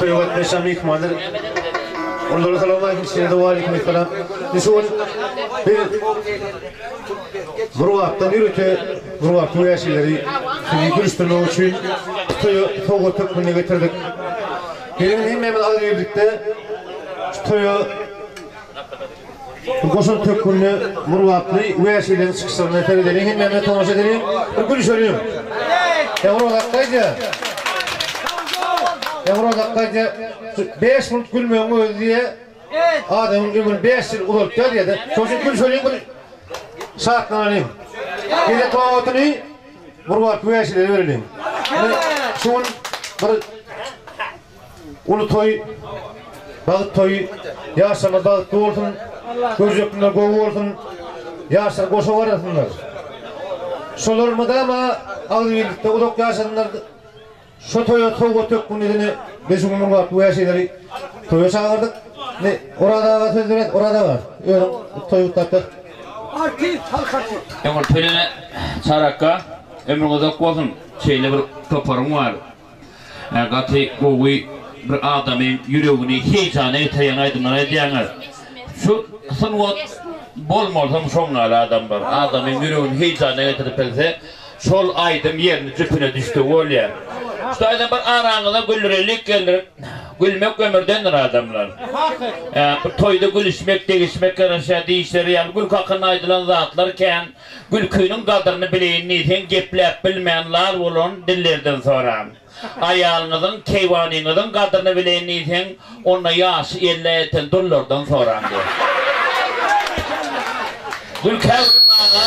Toýa gatnaşan myhmanlar Onlara salam aleýkum, size waleýkim essalam. Biz şu gün biz Murgapdan ýörite Murgap wäşileri sizi gülüşdirmek üçin toýa sowgat hökmünde getirdik. Geliň hemmämiz agzybirlikde şu toýa Bir goşant hökmünde Murgaply wäşileriň çykyşlaryna seredeliň, hemmämiz tomaşa edeliň, bir gülüşeliň. Ýa Oraz akga aýdýar. Ýa Oraz akga aýdýar, şu 5 minut gülmegiň özi diýýär, adamyň ömrüni 5 ýyl uzaltýar diýýär-de. Şonuň üçin gülüşeliň bir şatlanalyň. Gezek nobatyny Murgaply wäşilere bereliň. Şu gün bir Uly toý, bagt toýy, ýaşlarymyz bagtly bolsun, görjek günler gowy bolsun, ýaşlar goşa barasynlar. Şolar mydama agzybirlikde uzak ýaşasynlar. Şo toýa sowgat hökmünde ine biz şu gün Murgaply wäşileri toýa çagyrdyk. Indi Oraz aga söz berýäs. Oraz aga, özüň toýy gutlap ber. Artist, halk artist. Ömür tölene Çarakga ömrüň uzak bolsun şeýle bir toparyň bar. Gaty gowy bir adamyň ýüregini heýjana getirýän aýdymlar aýdýaňyz. Şu sungat bolmalysam şoň ýaly adamlar. Adamyň ýüregini heýjana getirip bilse, şol aýdym ýerine jüpüne düşdügi bolýar. Şu taýdan bir araňyza güldürelik geldirip, gülmek ömürdendir adamlar. Bir toýda gülüşmek, degişmek ýaraşýar diýişleri ýaly gülki hakynda aýdylan zatlar kän. Gülkiniň gadyryny bileýin diýseň, gepläp bilmän lal bolan dillerden soraň. Aýalyňyzyň, keýwanyňyzyň gadyryny bileýin diýseň, onda ýaşy ellä ýeten dullardan soraň diýen. Gülkä gülüp aga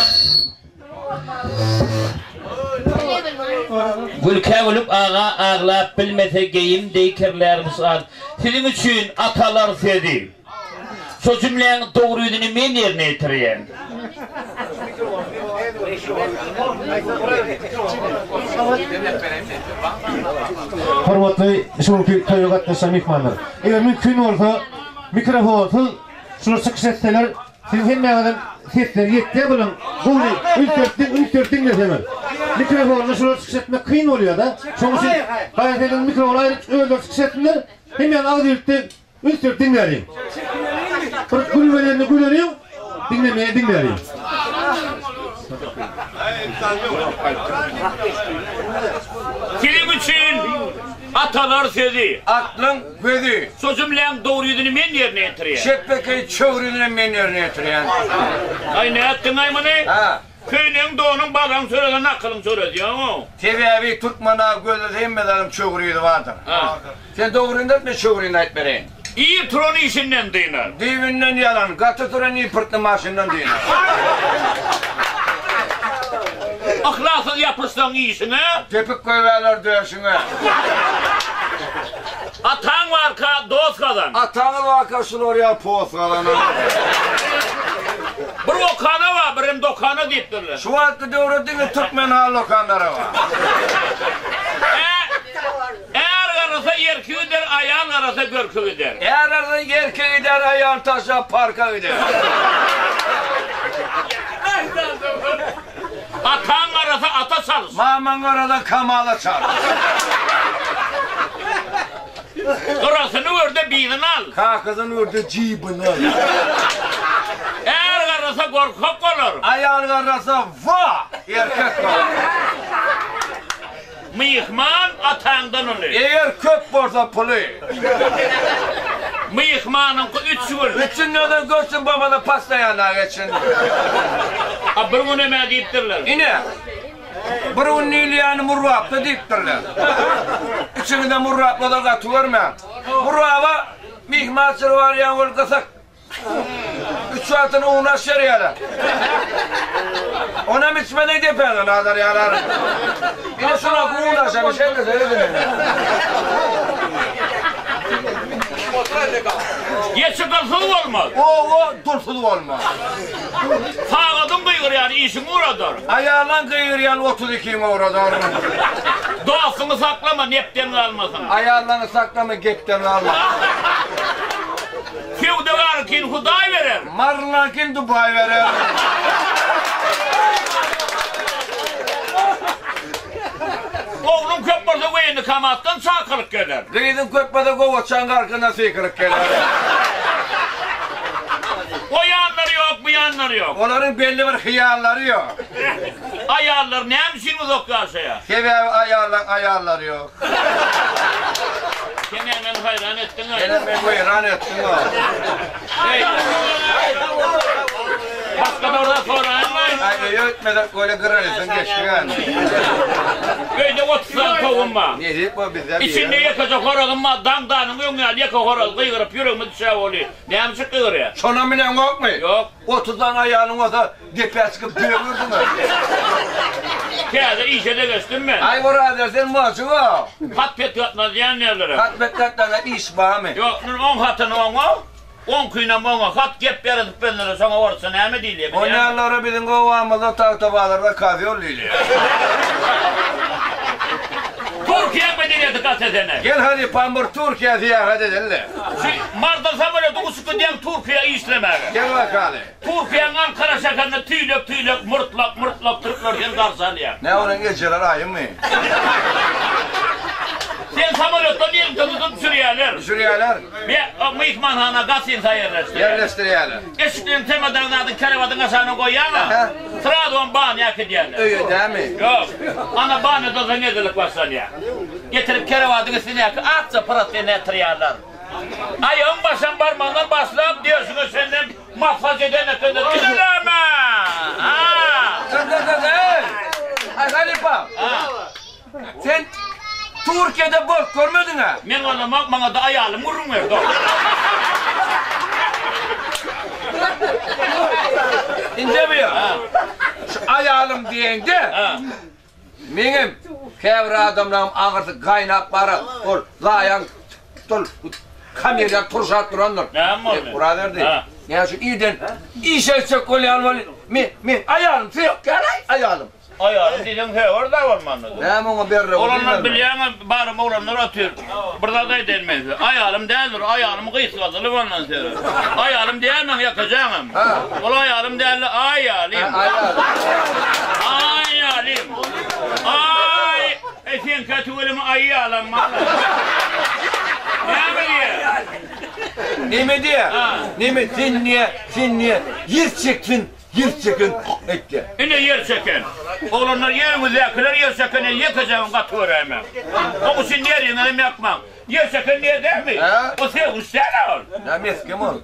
Gülkä gülüp aga aglap bilmese geýim deý kirlärmiş al. Siziň üçin atalar sözi. Şo jümläň dogry ýüzüni men ýerine ýetirýän. Hormatly şu günki toýa gatnaşan myhmanlar! Eger mümkin bolsa, mikrofonsyz şular çykyş etseler, siziň hemmäňiziň sesleri ýetýär bulaň. Gowy üns berip üns berip diňleseňiz. Mikrofonda şular çykyş etmek kyn bolýar-da. Şonuň üçin gaýrat ediň mikrofony aýryp özleri çykyş etsinler. Hemmäňiz agyz ýürtdi. Üns berip diňläliň. Bir gülmelerine güleliň, diňlemeýe diňläliň. Siziň üçin atalar sözi. Aklyň gözi. Şo jümläň dogry ýüzüni men ýerine ýetirýän. Şepbekeý çöwrüni men ýerine ýetirýän. Aý nätdiňaý muny? Ha. Köýnegiň donuň balaň çöregen akylyň çöredi-ow. Sebäbi türkmana gözlese hemme zadyň çöwrüzi bardyr. Sen dogryny aýt men çöwrüni aýyp bereýin. Ir turan işinden dynar. Düýbünden ýalan, gaty turan impyrtly maşyndan dynar. Yhlassyz ýapyşsaň işiňe. Depik goýbärler döşüňe. Ataň barka dost gazan. Ataňyz barka şular ýaly post gazan. Bir okana bar, birem dokana diýipdirler. Şu wagtky döwre diňe türkmen haly okanlary bar. Är garrasa erki gider, aýal garrasa görki gider. Är garrasa erki gider, aýal taşlap parka gider. Ataň garrasa ata çalyş. Mamaň garrasa kamala çalyş. Gyrasyny gör-de birini al. Kakasyny gör-de jibini al. Är garrasa gorkak bolar. Aýal garrasa wah, erkek bolar. Myhman ataňdan uly. Eger köp bolsa puly. Myhmanyňky üç gün. Üçünden göçsün bolmasa postoýanna geçsin. A bir günem-ä diýipdirler. Ine, bir gün diýilýäni Murgapda diýipdirler. Içiňizde murgaplylar gaty görmäň. Murgaba myhmançylyga barýan bolup gysyk. Üç wagtyny unaş berýärler. Onam içmeden depäňden agdarýarlar. Ine şuna unaşa bir şey de Geçi gylsyz bolmaz. Owa dulsuz bolmaz. Sagadyň gygyrýany işiňi ugradar. Aýalyň gygyrýany 32-iňi ugradar. Dostuňy saklama, nepden galmasyn. Aýallaňy saklama, gepden galmasyn. Söwdagäriňkini Hudaý berer. Marylaňkyny Dubaý berer. Ogluň köp bolsa weýenikamatdan çakylyk geler. Gyzyň köp bolsa gowaçaň garkyndan sykylyk geler. O ýanlary ýok, bu ýanlary ýok. Olaryň belli bir hyýallary ýok. Aýallar näme üçin uzak ýaşaýar? Sebäbi aýallaň aýallary ýok. Sen hem meni haýran etdiň-aý. Sen hem meni weýran etdiň-ow. Eý. Başga bir zat soraýynmy? Aý, öýe gitmesek böyle gyralysyn geçdik indi. Öýde 30 sany towugym bar. Nesip bor bizde bir. Içinde ýekeje horazym bar. Daňdanyň öň ýaly ýeke horaz gygyryp ýüregime düşä boldy. Näme üçin gygyrýar? Şonam bileňokmy? Ýok. 30 sany aýalyň bolsa Depä çykyp döwürdiňiz. Täze işe-de geçdim men. Aý Orazer sen moçuga. Hat pet gatnaz diýen ýerlere. Hat pet gatnaza iş barmy? Ýok, indi oň hatyny oňa, oňkynam oňa hat gep ýaradyp berlere şoňa orsça näme diýilýär bilýäňmi? Onýanlara biziň obamyzda Tagtabazarda kozýol diýilýär. Türkiýäň medeniýeti gaty sene. Gel halypam bir Türkiýä syýahat edeli-le. Şu Mardan samolýoty uçup gidýäň Türkiýä işlemäge. Gel bakaly. Türkiýäň Ankara şäherinde tüýlek-tüýlek, murtlak-murtlak türkler seni garşy alýar. Nä onuň ejeleri aýymy? Seni samolýotdan ýeriňde tutup düşürýärler. Düşürýärler. Be, myhmanhana gostinsa ýerleşdirýärler. Ýerleşdirýärler. Eşiklerini çemodan zadyň kerewadyň aşagyna goýýaň-a. Srazu ony banýa äkidýärler. Öýe dämi? Ýok. Ana banýada soň hezillik başlanýar. Getirip kerewadyň üstündäki akja prostinä ýatyrýarlar. Aýagyň başam barmagyndan başlap döşüňe çenlem Massaj eden ekende diňleme! Ha! Dur dur dur ey! Ay halypa! Sen Türkiýede bolup görmediň ha? Men olamok, maňa-da aýalym gürrüň berdi. Indi bir. Şu aýalym diýende, Meňem käbir adamlaryň agyrsy gaýnap barar. Ol zaýaň ol kamerýa turşap durandyr. Näme boldy? Uraberdi. Näme şu irden işe gitjek bolýan bol. Men men aýalym söýekýär-aý aýalym. Aýalym diýseň söýer-dä bolmanda. Näme oňa berre Oglanlar bilýäňmi, barym oglanlar otyr. Bir zat aýdaýyn men size. Aýalym däldir, aýalym gysgaldylyp alnan söz. Aýalym diýäýmäň ýakajaňam. Ol aýalym däldi, aýalym. Aýalym. Aý, e seňkä tüweleme aýalam bar. Näme diýýär? Neme diýýär? Neme sen niýe, sen niýe ýer çeksin, ýer çeken etýär. Ine ýer çeken. Oglanlar ýeriňizdäkiler ýer çekene ýekejegiň gaty göräýmäň. Oň üçin ýeriňizem ýakmaň. Ýer çeken diýer dälmi? O serguş däl-ä ol. Nä meskem ol?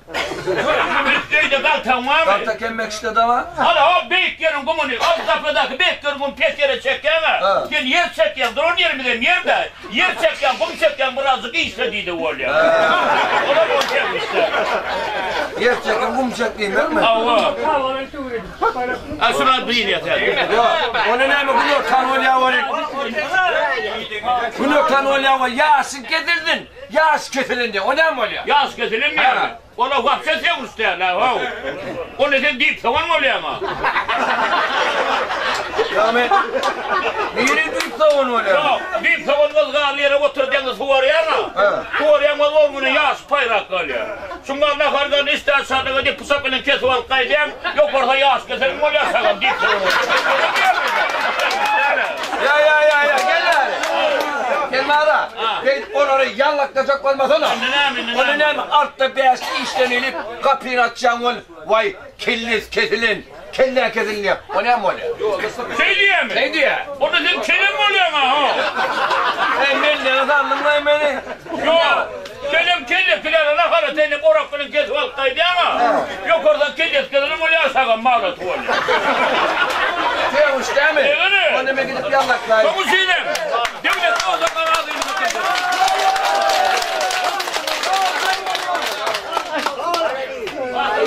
Öýde galtaň barmy? Galta kemmek işte dawa. Hala o beýik ýeriň gumuny, ol gapydaky beýik ýeriň gumuny pes ýere çekýäň-ä. Sen ýer çekýäň, duran ýerimizem ýer-dä. Ýer çekýäň, gum çekýäň, birazjyk işle diýdi bolýa. Olam ol serguş däl. Ýer çeken gum çek diýmezmi? Hawa. A şuna bir ýeter. Ýok. Ony näme günortan bolýar ony. Günortan bolýar we ýaşyň kesilsin. Ýaş kesilen diýýär. O näme bolýar? Ýaş kesilen diýýärmi? Ola wapşe sögüş däl-ä, how. Ony sen diýip sogan bolýaň-a. Ýa men nirä diýip sogan bolýan? Ýok, diýip sogan gyz garly ýere oturdýaň-da suwarýaň-a. Suwarýaň we ol güne ýaş paýrak galýar. Şuňa nahardan işdä şadyga diýip pyçak bilen kesip alyp gaýdýaň, ýokarda ýaş keseliň bolýar sagam diýip sogan bolýar. Ýa ýa ýa ýa gel bäri. Gel bäri. Beýdip olary ýallakdajak bolmasana. Indi näme indi näme? Ony näme altda bäşde işden gelip gapyny açýaň ol waý kellesi kesilen kellä kesilen diýýär. O näme bolýar? Şeý diýýärmi? Şeý diýýär. Onda sen kelem bolýaň-a ho. Eý mellege saldyňlaý meni. Ýok. Kelem kellekilere nahara seni orak bilen kesip alyp gaýdýaň-a. Ýokardan kellesi kesilen bolýar sagam maglaty bolýar. Sögüş dämi? Egene. Onda men gidip ýallaklaýyn. Şoň üçinem döwletli bolsak razylyk edin.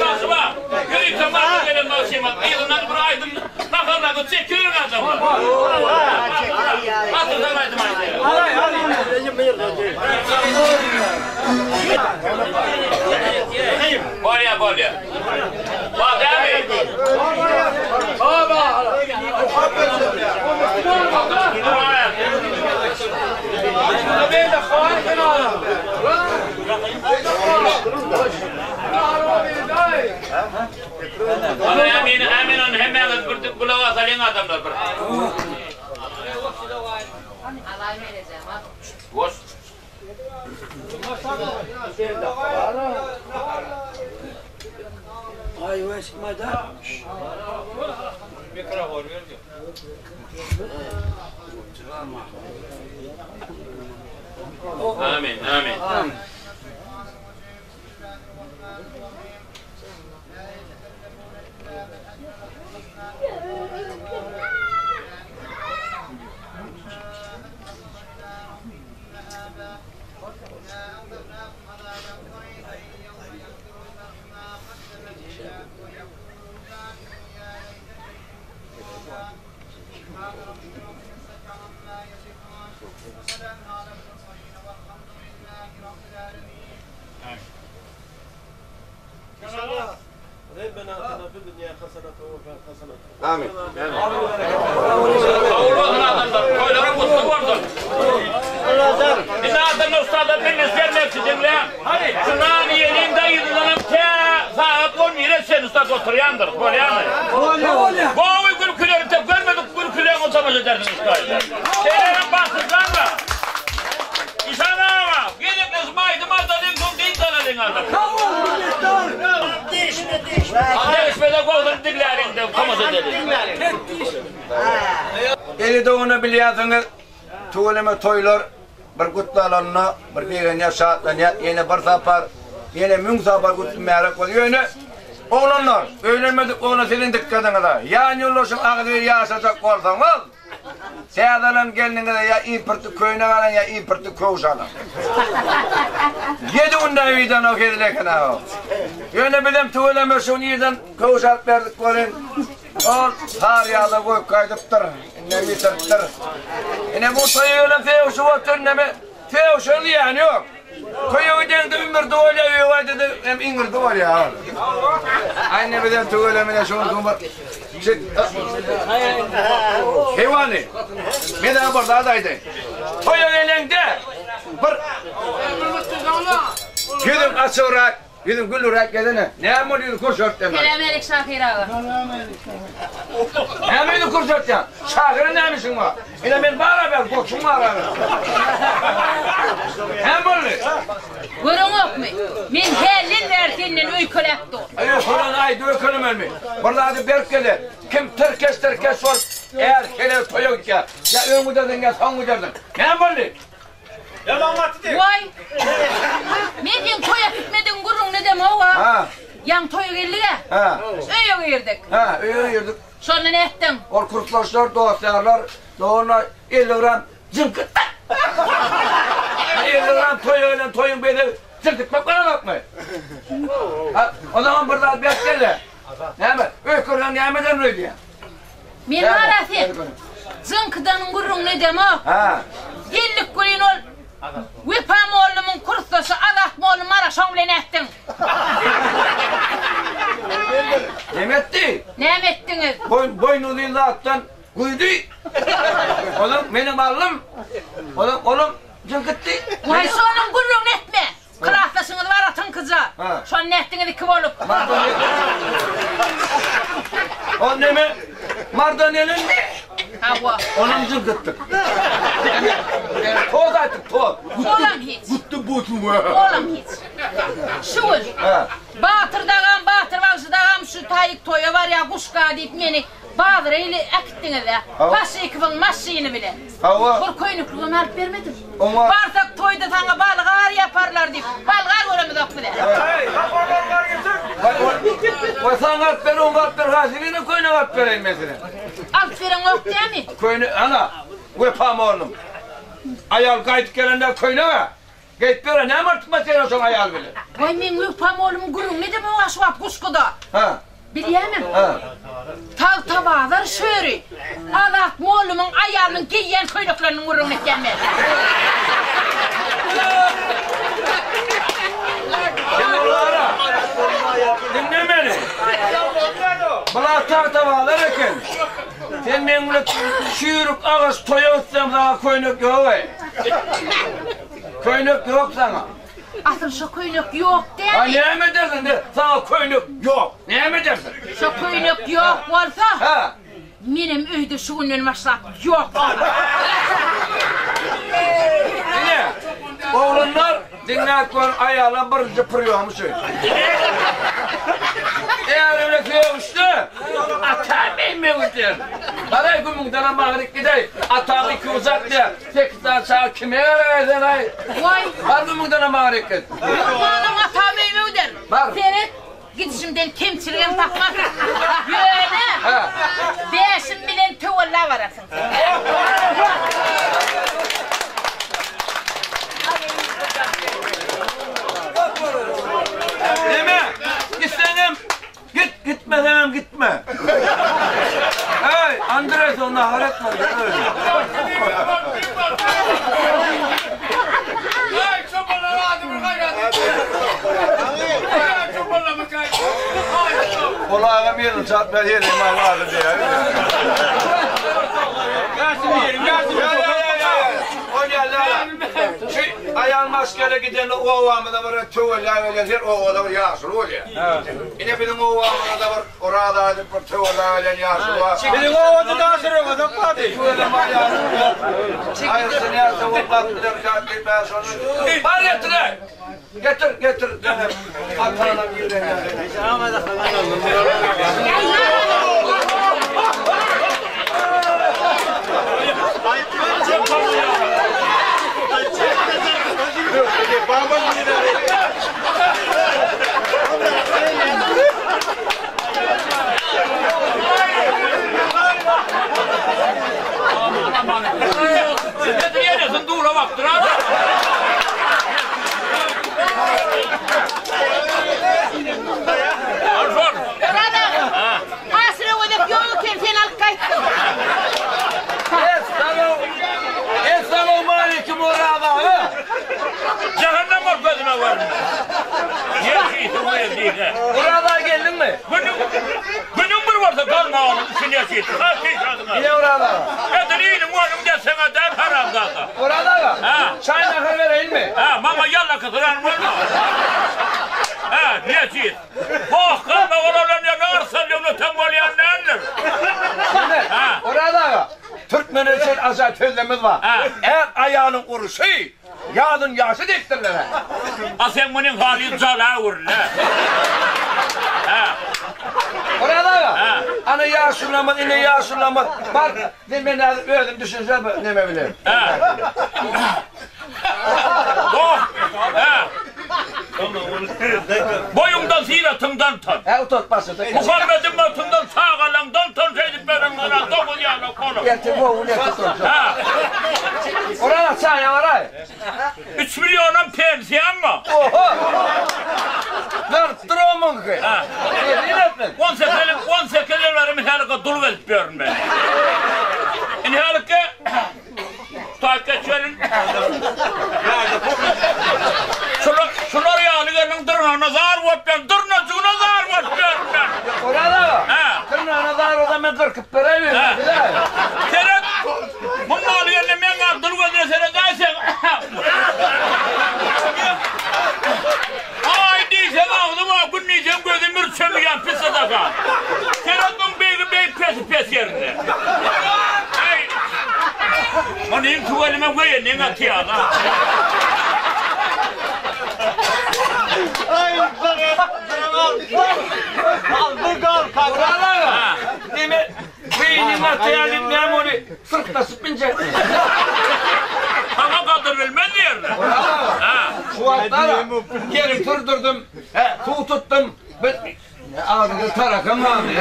Bagşy-bagşy Ýörite maňa gelen bagşymyz yzyndan bir aýdym naharlady çekilin adamlar. Asyldan aýdym aýdýar. Bolýa bolýa. Badämi? Hany ämin ämin ony hemmäňiz bir gulak asalyň adamlar bir. Amin, amin. Amin. Sag bolsun adamlar, toýlaryň gutly bolsun. Indi adamlar ustada minnet bermekçi diňläň. Şu nan iýeliň de yzyndanam tä sagat on bire çenli ussat oturýandyr, bolýamy? Gowy gülküleri tek görmedik gülküleňi tomaşa edersiň ussada. Şeýle hem bagtsyzlanma. Işan aga, gezekleşip aýdym aýdalyň, soň dynç alalyň adam. Degişmede gowusyny diňläliň de tomaşa edeliň. Eli dogana bilýänsiňiz, tüweleme toýlar bir gutlalanda bir begenýär, şatlanýar, ýene bir sapar, ýene müň sapar gutly mübärek bolsun. Ýöne oglanlar, öýlenmedik oglan siziň dykgatyňyza, ýan ýoldaşyň agzybir ýaşajak bolsaňyz, Täze alan gelniňize ýa impirtli köýnek alyň, ýa impirtli köwüş alyň. Ýedi günde öýden-ow hezil eken-ow. Ýöne bizem tüweleme şu gün irden köwüş alyp berdik welin, ol sary ýagda goýup gaýdypdyr. Indem ýitiripdir. Ine bu toýa gelen söýüşip otyr, neme söýüşen diýýän ýok. Toýa gideňde ümürdi bolýar, öýe gaýdanda hem iňirdi bolýar. Aý ine bizem tüweleme ine şu gün bir Heýwany, men saňa bir zat aýdaýyn. Toýa geleňde bir ýüzüň açygrak, ýüzüň gülüräk gelene. Näme boldy ýüzüň kürşertýäň? Salam aleýk şahyr aga. Näme ýüzüň kürşertýäň? Şahyra näme işiň bar? Ine men bar-a bäri, goçum bar-a. Näme boldy? Göreňokmy? Men hälden bäri senden öýkeläp dur. Aý, şolan aý, öýkelemelimi? Bir zady berk gele. Kim tirkeş-tirkeş bolup, är heleý toýa gitýär. Ýa öň giderdiň, ýa soň giderdiň. Näme boldy? Waý! Men seň toýa gitmedigiň gürrüňini edemog-a. Ha. Ýaňy toýa geldik-ä. Ha. Öýe girdik. Ha, öýe girdik. Şonda nätdiň? Ol kursdaşlar, dost-ýarlar, dogana 50 gram jyňkytdy. 50 gram toýa gelen toýuň bezegi jyňkytmak bolanokmy? Ha, o zaman bir zat berk gel-de. Näme? Öýkerseň nämeden öýdýäň? Men bar-a sen jyňkydanyň gürrüňini edemok. Ha. Geldik welin ol Wepa mollumyň kursdaşy Azat mollum bar-a şoň bilen ätdiň. Näme etdi? Näme etdiňiz? Boýun boýun uzyn zatdan guýdy. Olam menem aldym. Olam olam jyňkytdy. Waý şonuň gürrüňini etme. Klasdaşyňyz bar-a tyňkyja. Şony nätdiňiz iki bolup? O neme? Mardan elindi. Hawa. Onam jyňkytdyk. Toz aýtdyk, toz. Olam hiç. Gutdy butum. Olam hiç. Şu gün Batyr dagam, Batyr bagşy dagam şu taýyk toýa barýar, Guşga diýip meni bazara ile äkitdiňiz-ä. Paşykowyň maşyny bilen. Hawa. Bir köýnekligem alyp bermediň. Oňa. Barsak toýda saňa balgar ýaparlar diýip, balgar göremizok bize. Waý, saňa alyp ber, oňa alyp ber, haýsy birine köýnek alyp bereýin men size? Alyp bereňok dämi? Köýnek, ana, Wepa mollum. Aýal gaýdyp gelende köýnek-ä. Geýip ber-ä, näme artykmaç ýeri şoň aýal bilen? Waý, meň Wepa mollumyň gürrüňini edemok-a şu wagt Guşguda. Hä. Bilýämiň? Hä. Tagtabazar şöri Azat mollumyň aýalynyň geýýän köýnekleriniň gürrüňini etýän men. Sen olara, diňle meni. Bular tagtabazar eken. Sen meň bilen çüýrük agaç toýa gitseň saňa köýnek ýog-eý. Köýnek ýok saňa. Asyl şo köýnek ýok dämi? A näme edersiň de, saňa köýnek ýok. Näme edersiň? Şo köýnek ýok bolsa, Hä. menem öýde şu günden başlap ýok. Ine, oglanlar. Diňläp gör, aýala birinji priýomy şu. Ärine sögüşde, Atam eýmegi diýen. Garaý gümüňdenem agyryp gideý. Ataň iki ujak diýen. Sekiz sany çaga kime geregaý sen-aý? Waý. Bar gümüňdenem agyryp git. Gurbanam atam eýmegi der. Bar. Seret, gidişimden kemçiligem tapmarsyň. Ýöne, bäşim bilen töwella bararsyň sen. Neme, gitseňem git, gitmeseňem gitme. Eý, Andreý, soň nahar etmeli. Ol agam ýerini çatmaýar, ýeri maňa bardy diýýär. Şu aýal maşgala gidende obamyza bir töwella gelýär, her obada bir ýaşuly bolýar. Ine biziň obamyzda bir Oraz aýdyp bir töwella gelen ýaşuly bar. Biziň obada daşary öňe bardy. Aýyrsa näçe bolup galyp bilerkä diýip ben şony. Bar getir-ä! Getir, getir. Ata-anam giren ýaly. Nedir ýenesin dula bakdyr ha. Alfon. Burada. Hasire ödek ýok eken sen alyp gaýtdyň. Essalawmaleýkim Oraz aga. Jähennem bol gözüme görünme. Ýer şiýse. Oraz aga geldiňmi? Günüň günüň bir bolsa galmaganyň üçin ýaşaýsyn. Ha şeýtadyňa. Ine Oraz aga. Edil iliň onuň deseňe däl haramzada. Oraz aga. Ha. Çaý nahar bereýinmi? Ha, maňa ýallakasyran bolma. Ha, nejis. Goh, galmagal olan ýa narsalýoňa tam bolýan däldir. Ha. Oraz aga. Türkmene üçin ajaýyp sözlemimiz bar. Ha. Är aýalyň uruşy, ýazyň ýaşy diýipdirler. A sen munuň halyň jala öwrüle. Ha. Oraz aga. Ha. Ana ýaşulamyz, ine ýaşulamyz. Bar, men häzir özüm düşünsem neme bilen. Ha. Goh. Ha. Boýuňdan syratyňdan tan. Hä utanp başlady. Muhammediň otundan çagalaňdan tan şeýdip beren gara doguz ýaly olam. Ertir gowy ertir turjak. Ha. Oraz çaýa baraý. 3 millionam pensiýam bar. Oho. Garpdyr o muňky. Ha. Ezin etmen. 18 ýyl 18 ýyl bäri misalka dul gezip ýörün men. Inhälike Taýt geçerin. Şular, şular ýaly gelniň dyrnagyna zar bolup ýörün, dyrnajygyna zar bolup ýörün men. Oraz aga. Ha. Dyrnagyna zar bolsa men gyrkyp beräýin. Ha. Seret. Muň ýaly gelne men gal dul gözüne seredäýseň. Aý diýseň agzy bar, gün diýseň gözi mürçemýän pis sadaka. Seret muň beýgi beýik pesi pes ýerinde. Aý. Munyň tüweleme weýeniň atýar-a. Oraz aga. Neme beýniň atýar diýip näme ony syrtlaşyp biljekmi? Saňa gadyr bilmez diýerler. Ha. Şu wagtlar gelin sürdürdüm, he, suw tutdum. Bir agzynda tarakam bardy.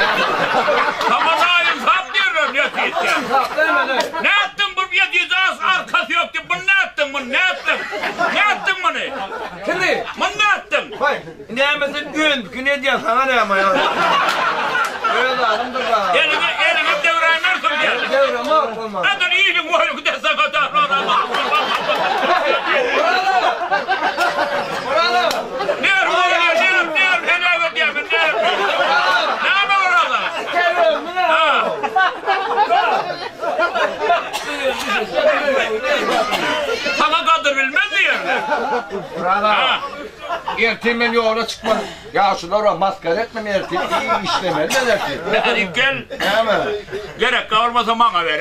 Saňa naýynsap diýerler netije. Nätdiň bu ýediz as arkasy ýok diýip muny nätdiň muny nätdiň? Nätdiň muny? Kimi? Muny nätdiň? Haý, näme sen özüňkini edýäň, saňa näme aýal? Öz adamdyr da. Eliňi eliňi döwräýmersiň diýer. Döwremok bolmaz. Edil iliň boýuny dese gadar Oraz aga! Ner bolýar, ner, ner, heläk edýär, ner. Näme oraza? Ha. Saňa gadyr bilmez diýerler. Oraz aga! Ertir men ýola çykmaly. Ýaşulara maskara etme ertir işlemeli men ertir. Bärik gel. Näme? Gerek bolmasa maňa ber.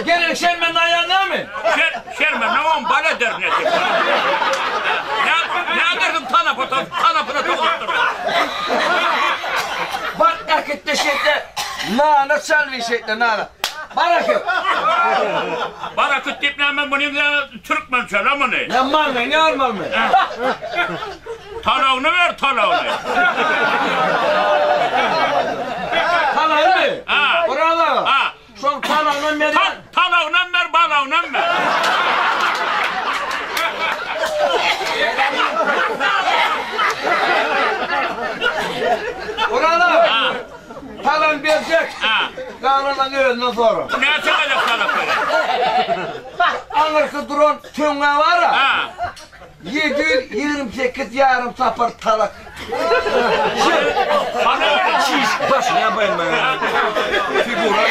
Gerek şermende aýal näme? Şer, şermende on bal eder ne diýip. Ne, ne edersin tanapa, tanapyna tokatdyr. Bak äkitde şeýtde nana çalby şeýtde nana. Barakit. Barakit diýip näme muny türkmençe muny. Ne maňa ne almalymy? Talagyny ber talagyny. Talagyny? Ha. Bravo. Ha. Şoň talagynam ber. Ta talagynam ber, balagynam ber. Bravo. Ha. Talan berjek. Ha. Galanyny özünden sora. Näçe gezek talak berer? Aňyrky duran töňňe bar-a. Ha. 728 ýarym sapar talak. Çiş başyna ýapaýyn men. Figura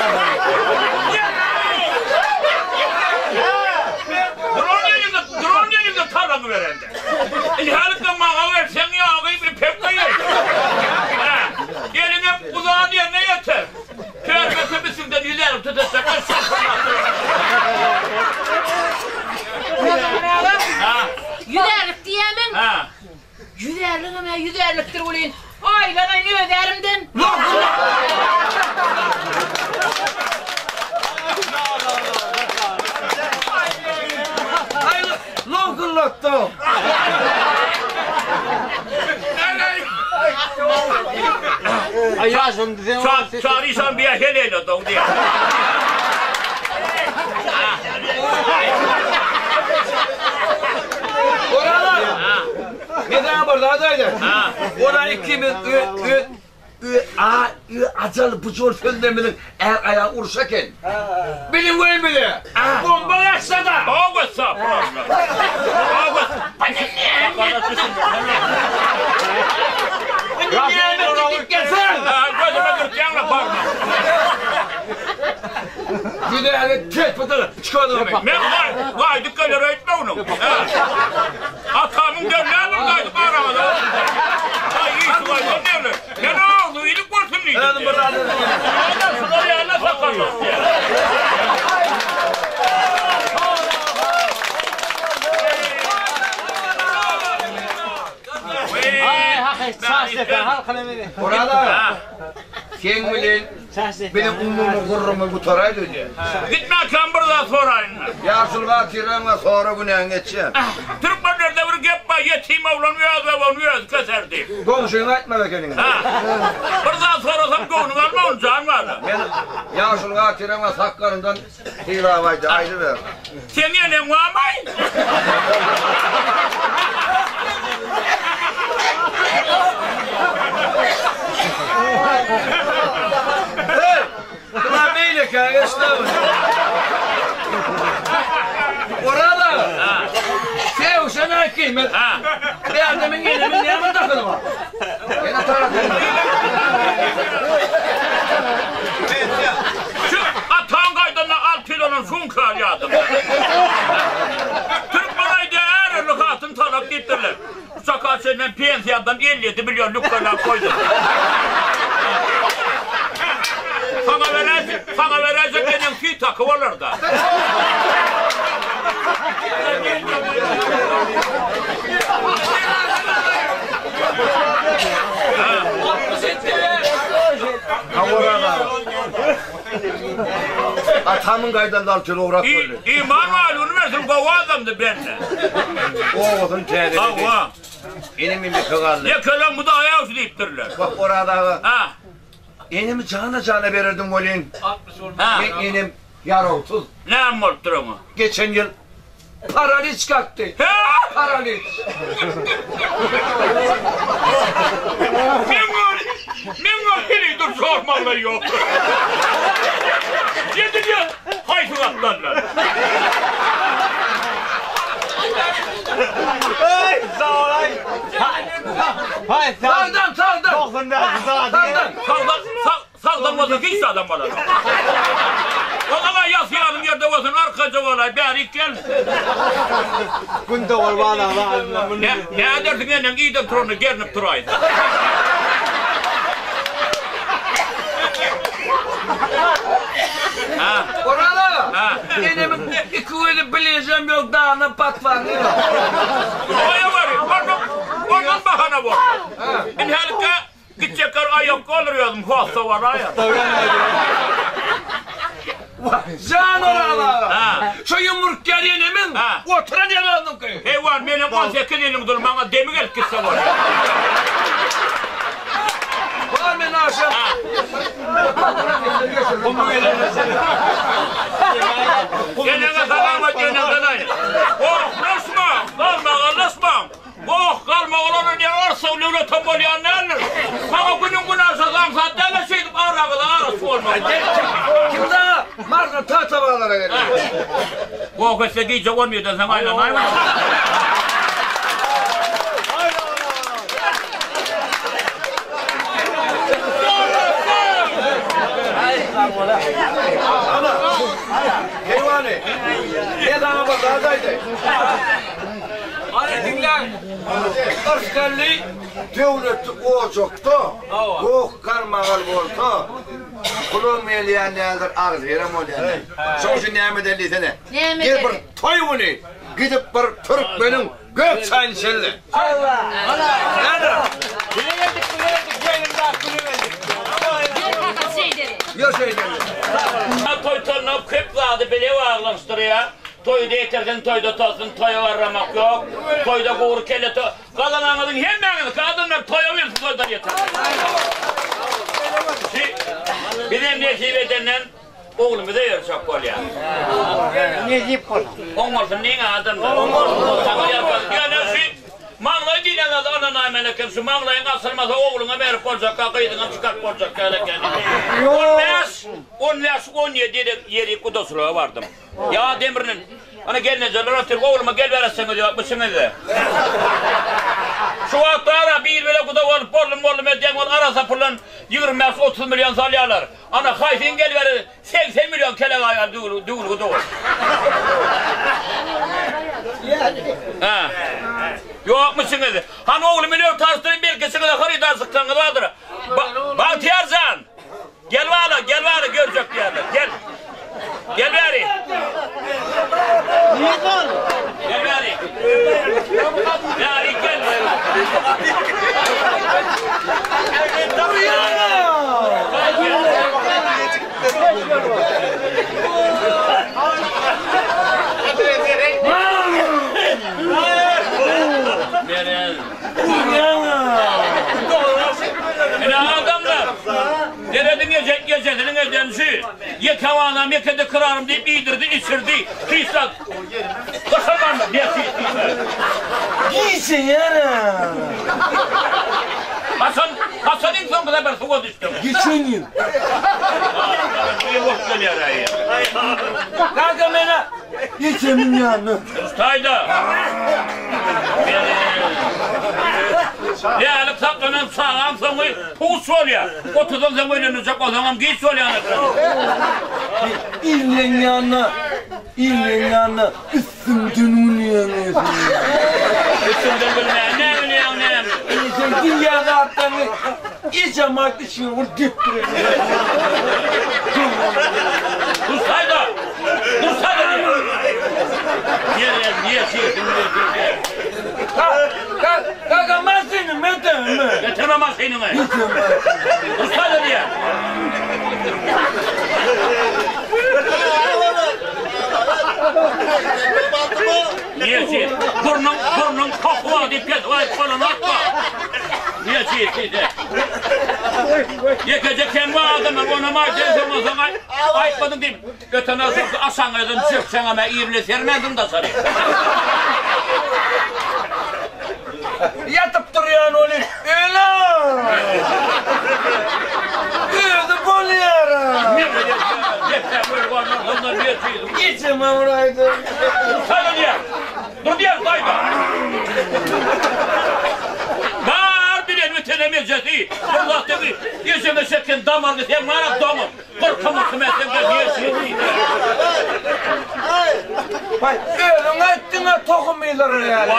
Duran ýerinde, duran ýerinde talagy berende. Ilhalikden maňa berseň ýagy bir pek goýaý. Ha. Eliňe uzan ýerine ýeter. Körmese bisimden ýüzärip tutatsak, Ramazan aga, Ha. ýüzärlik diýýämiň? Ha. Ýüzärligem-ä ýüzärlikdir welin, aýlanaýyn öz ärimden. Aý, lowkullatdy. Aý ýaşuly diýseň. Çary işan biýä heleýle doň diýýär. Oralar. Men saňa bir zat aýdaýyn. Ora ikimiz ö ö ö a ö ajal bujur sözlerimiziň är aýal urşy eken. Biliň goýun bize. Bomba gaçsa-da. Aw estagfurullah. Aw Näme diýip gelseň? Gözüme dürtýäň-le barma. Güdäge telpidil çykadymy? Men gaýdyp geler öýtme onuň. Atamyň derländir gaýdyp araňyza. Aý, işi gaýdan derler. Men agzy iýdik bolsun diýdim. Özüm bir zat Şular ýaly sakarlar. Murad aga, seň bilen biziň umumy gürrüňimiz gutaraýdy öýdýän. Gitmäkäm bir zat soraýyn. Ýaşuly batyryňa sora günäňi geçýän. Türkmenlerde bir gep bar, ýetim oglan öz babagyny özi keser diýip. Goňşyňa aýtmaly ekeniň. Ha. Bir zat sorasam göwnüňe alma ony jan bala. Men ýaşuly batyryňa sakgalyndan sylap aýdy, aýdyber. Seň eneň barmy? Hey! Ulan beýlekä geçdi. Oral aga. Sewşen aýtdy men. Bärde men enemin näme dahyly bar? Ene tarapy. Şu ataň gaýdanda 6 ýyl bolan şuňkar ýadymda. Türkmen aýdýar ärerli hatyn talap diýipdirler. Şu çaka çenlem pensiýamdan 57 million lükgelap goýdum. Saňa beräýsek, saňa beräýsek eneň süýt haky bolar-da. Atamyň gaýdan alty ograp boldy. Iman baýlygyny bersin gowy adamdy bende. Obasyny täzeledi. Hawa. Enem indi galdy. Ýekeleň bu da aýawçy diýipdirler. Bak Oraz aga. Ha. Enemi jana jana bererdim welin. Ha. Men enem ýarawsyz. Näme bolupdyr oňa? Geçen ýyl paraliç kakdy. He? Paraliç. Men ol, men ol hili dur sormalar ýok. Ýedilýär, haýsy gatlanlar? Sagdan, sagdan. Sagdan. Sagdan, sag, sagdan bolsa hiç adam bolar. O zaman ýasýanyň ýerde bolsun, arkaja bolaý, bärik gel. Ne, ne edersiň eneň iyden turanda gernip turaýsa. Oraz aga, enemiň iki gözi bilejem ýok, dagynam patwany ýok. Toýa barýan, ondan, ondan bahana bor. Inhälike gitjekler aýak galyr özüm hossa baraýar. Jan Oraz aga, şo ýumrukýar enemiň oturan ýeri onuňky. Heýwan, menem 18 ýylyň dur, maňa demi gelip gitse bolýar. Bar men aşa. Eneňe salam aýt, eneňden aýt. Gohlaşma, galmagallaşmaň. Goh, galmagal olar diýen arsa döwletem bolýan däldir. Maňa günüň günaşasy aňsat däl-ä şeýdip araňyza araçy bolmak. Kim saňa Marsdan Tata bazara geldi? Goh etse gije on birden soň aýlanaýma. Keýwany, men saňa bir zat aýdaýyn. Hany diňläň. Yrsgally döwletli ojakda goh-galmagal bolsa, pulam gelýän däldir, agzybirem bolýan däl. Şoň üçin näme edeli diýsene. Näme Gel bir edeli? toý güni gidip bir türkmeniň gök çaýyny içeli. Bile geldik, bile geldik, ýelim dak bile geldik. Ýör kaka şeýdeli. Ýör şeýdeli. Toý tolnap köp zady bile baglanyşdyrýar. Toýda etirsin, toýda tozsun, toýa barramak ýok. Toýda gury kelle to Gazananyňyzyň hemmäňiziňki adamlar toýa bersin toýdan ýeter. Şi bizem nesip edenden oglumyza ýörşek bolýar. Nesip bolsun. Oň bolsun diýiň adamlar. Oň bolsun. Saňa ýalkasyn. Ýöne şi maňlaý diýlen zady ynanaýmaly eken. Şu maňlaýyň açylmasa ogluňa berip boljakka, gyzyňam çykaryp boljak däl eken. 15, 15, 17 ýeri gudaçylyga bardym. Ýa demriniň. Ana gelnejeler otyr, ogluma gel bereseňiz ýok, biçiňizde. Şu wagt ara bir bile guda bolup boldum boldum edýän bolup arasa puldan 25-30 million salýarlar. Ana haýsyň gel bere 80 million kelek aýal düwül düwül guda bol. Ha. Ýokmy içiňizde? Hany oglumy löw tanşdyryn belki içiňizde hyrydar çyksaňyz bardyr. Bagtyýar jan. Gel bala, gel bala görjek diýerler. Gel. Gel bäri. Gel bäri. Bäri gel. Ine adamlar. Serediň eje, ejesiniň edenşi. Ýeke balam, ýeke-de kyrarym diýip iýdirdi, içirdi. Hiç zat. Gyşarmandy, nesi diýme. Giýseňere. Haçan, haçan iň soňky sapar suwa düşdüň? Geçen ýyl. Niye bok gelýär-aý? Kaka mena ejemiň ýanyna. Taýda. Lälik saklanan çagaň soňy puç bolýar. Otuzdan soň öýlenjek bolsaňam giç bolýan eken. Illeň ýanyna, illeň ýanyna üstüňden gülýäň özüň. Üstüňden gülmän näme bilýäň näme? Sen diýýän zatlaryňy ejem aýtdy içiňe bir depdir. Dursaýda! Dursaýda! Niye niye şeýdin? Kaka maşyny metermi? Getirme maşynyňy. Dursaýda diýýär. Niye şeýdin? Burnuň burnuň kokwa diýip kesip aýdyp bolanokmy? Niye şeýdin? Ýekeje kem bar adamlar onam aýt, sen bolsaň aýt. Aýtmadyň diýip, öten agşamky aşaňyzdan çökseňem-ä ir bilen sermendiň daşary. Ýatyp durýan ony öle. Özi bolýar-a. Ejeme uraýdym. Dursaýda diýýär. Dur diýýär, daýza. Bar bilen ötenem ejesi. Bir zat dedi, ejeme çeken damaryny sen bar-a doňuz. Gyrkym-yrkym etseň-de niýe diýdi. Waý, özüň aýtdyň-a tohum ýylar ýaly.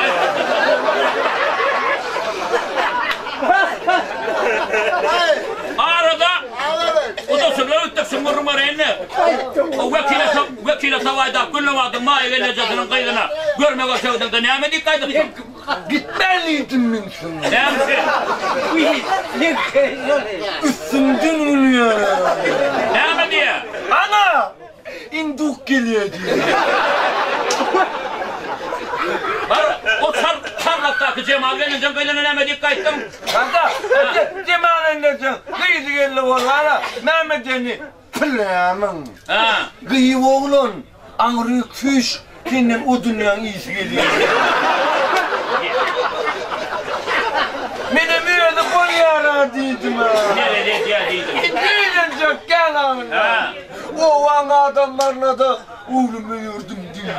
Arada, o da şunlar ötdi. diýipdir, şuny gürrüň bereýin-le. O wekile wekile Tawaýdaky Gülnabadyň Maýa gelnejesiniň gyzyna görmege sögdüňde näme diýip gaýdypsyň? Gitmelidim men şunda. Näme üçin? Üstümden gülýär. Näme diýýär? Ana! Induk gelýär diýýär. Bar, o çar çarlakdaky Jemal gelnejeň gyzyna näme diýip gaýtdyň? Kaka, Jemal gelnejeň gyzy geldi bolana, näme diýeni Bilýämiň? Hä. Gyýw oglan, aňryk süýş, senden o dünýäň ysy gelýär. Menem özi bolýar-a diýdim-ä. Nere edýär diýdim. Indi öýlenjek gel aňynda. Hä. Obaň adamlaryna-da oglum öýerdim diý.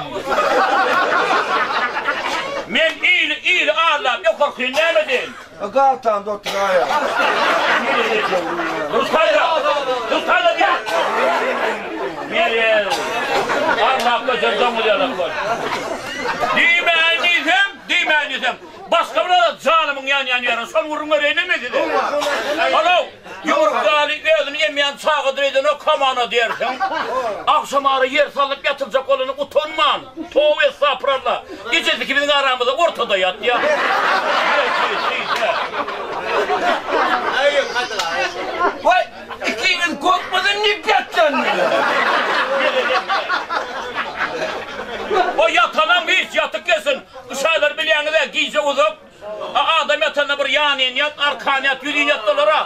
Men ili, ili arlap ýokarkyny näme edeýin? Galtanda oturaýar. Dursaýda! Dursaýda diýýän! Merez! Arlap göçen doňuz ýalak bol. Diýmäýin diýsem, diýmäýin diýsem, başga bir zat janymyň ýanýan ýeri, şony gürrüň bereýin men size. Halow, ýumruk ýaly özüni emýän çagadyr öýdene komana diýersiň. Agşamara ýer salnyp ýatyljak bolany utanman. Toba estagfuralla. Ejesi ki biziň aramyzda ortada ýatýa. Waý, ikiňiz gorkmadan nip ýatýan. O ýatanam hiç ýatyk gelsin. Uşaklar bilýäňiz-ä gije uzak. A adam ýatanda bir ýanyn ýat, arkan ýat, ýüzin ýat bolara.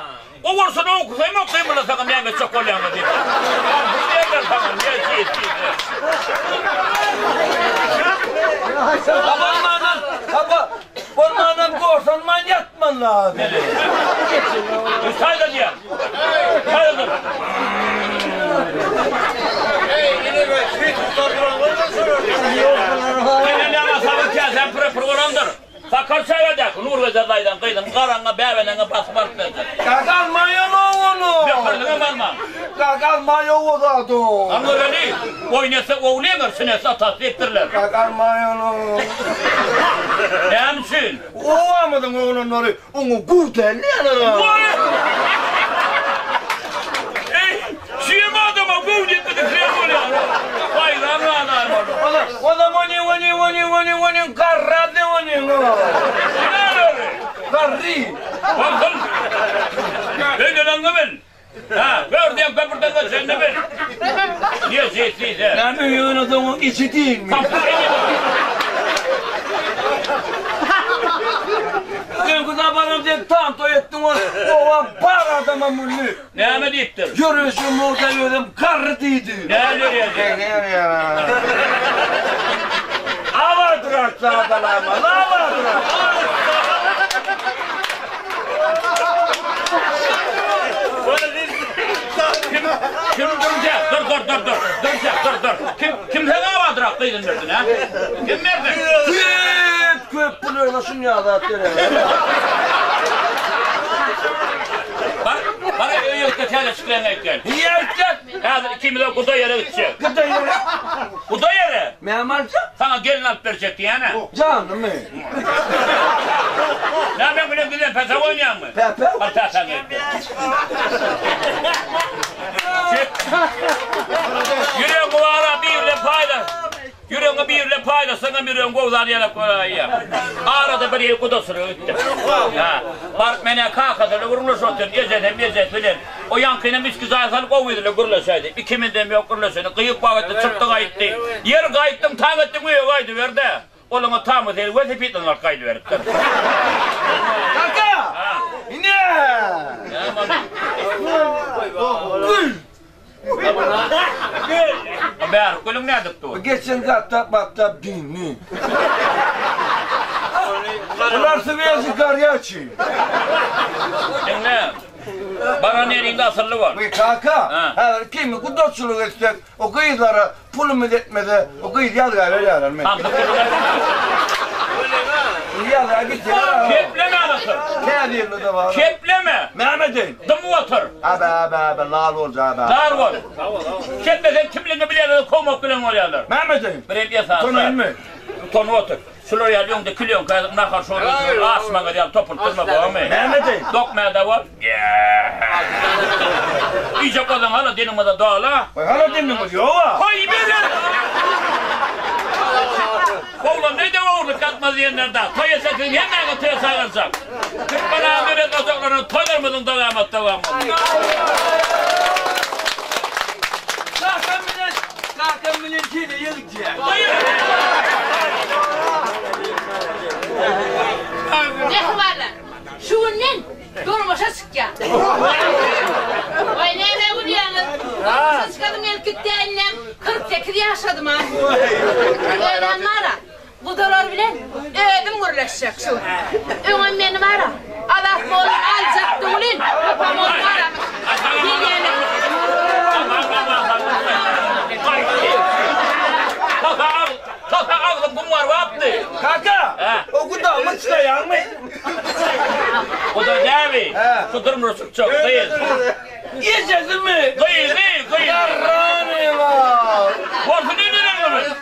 O bolsa ne okusaýam okaýyn bular saňa näme etjek bolýaňyz diýip. Aňsy diýerler saňa ne diýip diýse. Bolmanam, haba, bolmanam gorsanman ýatman lazym. Saýla diýýär. Saýla dur. Ýa sabyr käsäň püre-pür bolandyr. Sakar çägedäki Nurgeje daýzaň gyzyny garaňa bäbeneňe basyp alyp berjek. Kaka almaýan onu. Bökürdiňem almaň. Kaka almaýa o zady. Al göreli, oýun etse ogly ýeňer, çyn etse atasy diýipdirler. Kaka almaýan onu. Näme üçin? Obamyzyň oglanlary oňa guw dälýärler. Waý! Eý, şem adama guw diýip gidipler bolýar. Haýran galaýyn ony. Onam ony ony ony ony ony garrady ony. Näme? Garry. Bolsun. Öýlenenňi bil. Ha, gör diýen köpürden geçenini bil. Niýe şeýtdiýse? Näme ýöne soň içi diýilmi? Öňki zamanam sen tam toý etdiň ol oba bar adama mündi. Näme diýipdir? Ýörüşi murda özem garry diýdi. Näme diýdi? Abadyrak zadalama, abadyrak. Kim kim durja? Dur dur dur dur. Durja dur dur. Kim kim saňa abadyrak gyzyny berdi ha? Kim berdi? Köp köp pul öyle şun ya zat berer. Bar, bar öýe täze çykylan gel. Ýerçek. Häzir ikimiz guda ýere gitjek. Guda ýere. Guda ýere. Näme aljak? Saňa gelin alyp berjek diýýän-ä. Janymy. Näme meň bilen giden päpe oýnaýaňmy? Päpe? Bar päpäňi aýt. Çek. Ýüregiň bara bir bilen paýla. Ýüregiňi bir bilen paýlasaňam ýüregiň gowzan ýalak bolaýýar. Arada bir ýeri gudaçylyga gitdim. Ha. Baryp men-ä kakasyna gürrüňleşip otyryn, ejesem ejesi bilen. O ýaňkynam içki jaýa salyp o gyz bilen gürleşäýdi. Ikimizem ýok gürleşeni. Gyýyk wagtda çykdy gaýtdy. Ýeri gaýtdyň, taň etdiň öýe gaýdyber-dä. Olaňa tamy sel welosipedden alyp gaýdyberipdir. Kaka! Ine! Gül! Bärik gülüň nädip dur? Geçen gatap batap dindi. Bular swezi garýaçi. Diňle. Baran ýeriňde asylly bol. We kaka, häzir kimi gudaçylyk etsek, o gyzlara pulumyz ýetmese, o gyz ýazga berýärler men. Ýazga gidýär. Kepleme otur. Täzirli-de bar. Kepleme. Näme edeýin? Dymyp otur. Abe, abe, abe, lal bolja, abe. Lal bol. Keplesen kimligini bilýärler, kowmak bilen bolýarlar. Näme edeýin? Bir hem esasy. Utanaýynmy? Utanyp otur. Şular ýaly öňde klýonka ýazyp nahar şorba içip asmaňyz ýaly topulyp durma bormy? Näme edeýin? Dok mäde bol. Iýjek bolsaň hala deniňize dola. Goý hala deniňiz ýog-a. Goý berer. Oglan neýde ogurlyk ýatmaz diýenler da. Toý etsek siziň hemmäňizi toýa çagyrjak. Türkmen döwlet ojaklarynda toýlarymyzyň dowamat dowam bolsun. Kakam bilen kakam bilen heleý ýetýär. Mähribanlar, şu gün men durmuşa çykýan. Waý, nämä gülýäňiz? Durmuşa çykasym gelip gitdi, indem 48 ýaşadym-a. Özem bar-a, gudalar bilen özüm gürleşjek şu gün. Öňem meni bar-a, Azat molla aljakdy welin, papam ony bar-a, gelýänler. Kaka agzym gum garbapdy. Kaka, o guda myçlaýaňmy? Guda däbi, şu durmuşa çykjak gyz. Ejesimi? Gyzy, gyzy. Garranyma. Bolsun indi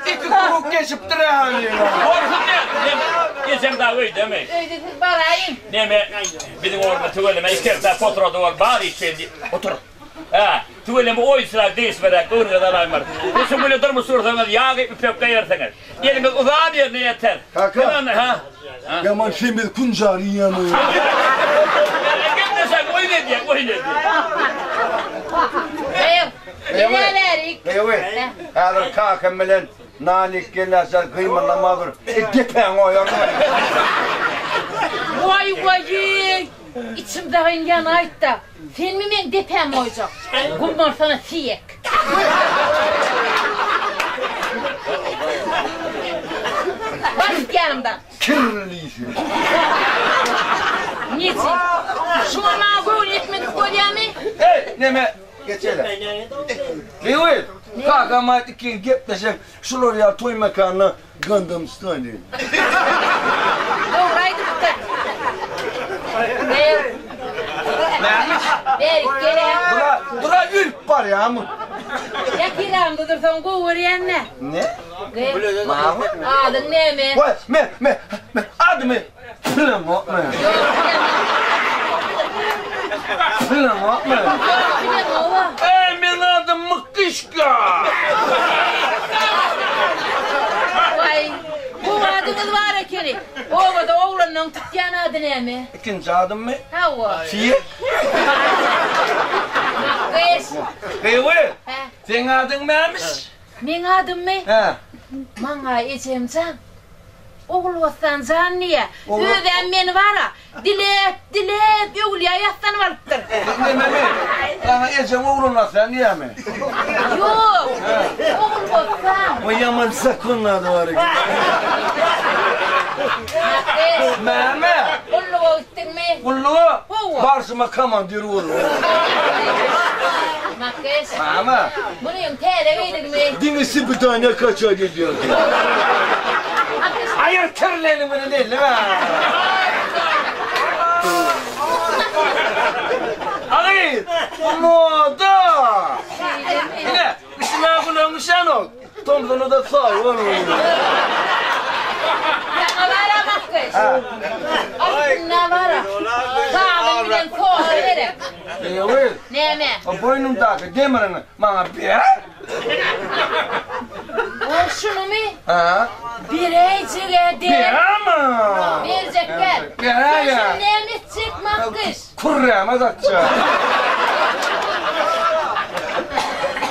Iki kruk geçipdir hany. Bolsun ne? Ejeň dagy öýdemi? Öýde siz baraýyň. Neme, biziň ogluma tüweleme ikerse potrady bol, bar işi otur. Hä, tüweleme oýunçylar degişmeräk göwnüňize alaýmar. Şu güne durmuş gursaňyz ýag üpekde ýersiňiz. Eliňiz uzan ýerine ýeter. Kaka. Ha. Ýaman semiz kunjar iýýämi? Gepleşen oýun edýär, oýun edýär. Eý, Eý, häzir kakam bilen nan iýip gelýärler, gymyldama dur. E, depäňi oýarma. Waý, waý, içim dagyn ýanaýtda. Senmi meň depämi goýjak? Gum bolsana siýek. Bar git ýanymdan. Kirlisi. Neçin? Şuňa maňa göwün ýetmedik bolýamy? Eý, neme, geçele. Gywy, kakam aýtdy ikiň gepleşeň, şular ýaly toý mekanyna Gandam Style. Dogry aýdypdyr. Beýik. Berik gel-ä. Dura, dura ülüp barýarmy? Ýakyramda dursaň gowy görýän-dä. Ne? Gyz. Mawy? Adyň näme? Waý, me, me, me, adymy bilemok men. Bilemok men. Ýok, bilemok-a. Eý, meň adym Mykyşka. Waý, gowy adyňyz bar ekeni. Obada oglanlaryň tutýan ady näme? Ikinji adymmy? Hawa. Siýek. Makgyş. Gywy, Hä? seň adyň nämiş? Meň adymmy? Hä. Maňa ejemjan Ogulbossan jan diýýä. Özem meni bar-a, diläp, diläp öwülýä ýassanyp alypdyr. Nememi? Saňa ejeň Ogulnassan diýýämi? Ýok, Ogulbossan. O ýaman zakon ady bar eken. Mähri. Mäme? Gulluga gitdiňmi? Gulluga? Hawa. Barşyma komandir boldum. Mähri. Mäme? Munyň täze geýdigimi? Diňe sibidaniýa kaçak edýär. Aýyr kirleni muny delleme. Agyz, bu moda. Ine, üstüme gulagyň düşenok. Tomsuny-da sag bol. Saňa bara Makgyş. Aslynda bara. Sabyn bilen soda gerek. Eý, Näme? O boýnuňdaky demiriňi maňa ber. O şunumy? Ha? Beräýjeg-ä der. Berme. Berjek däl. Beräýä. Sen şuny näme etjek, Makgyş? Kürräme zatja.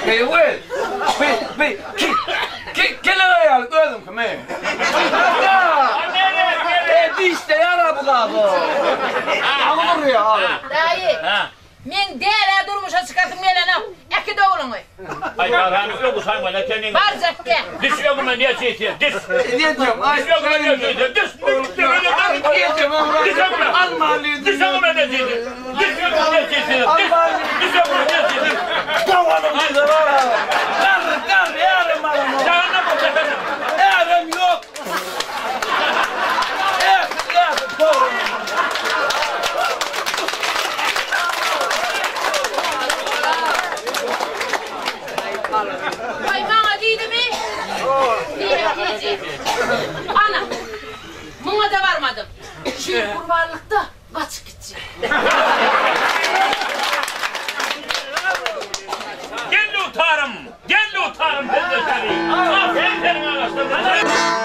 Eý, bi, bi, ki, ki, kelen aýaly özüňkimi? Ata! E, dişde ýara bu gaby. Agy durýar, agy. Daýy, meň dälä durmuşa çykasym gelenok. Äkit ogluňy. Aý barhany öňi saýmaly ekeniň. Barjak gel. Diş öňüme niýe çeýtýär, diş. Diýeceğim, ay. Diş öňüme niýe çeýtýär, diş. Diyeceğim, Diş öňüme. Almaly. Diş öňüme niýe çeýtýär, diş öňüme niýe çeýtýär, diş. Diş öňüme niýe çeýtýär. Davalım size var ha. Kar, kar, yarım alamam. Cehennem ol, cehennem. Yarım yok. Evet, evet, doğru. Waý maňa diýdimi? Diýmek diýjek. Ana. Şu ýyl gurbanlykda gaçyp gitjek. Gel dutarym, gel dutarym sözleşeli. Aferin seniň agaçlaryňa.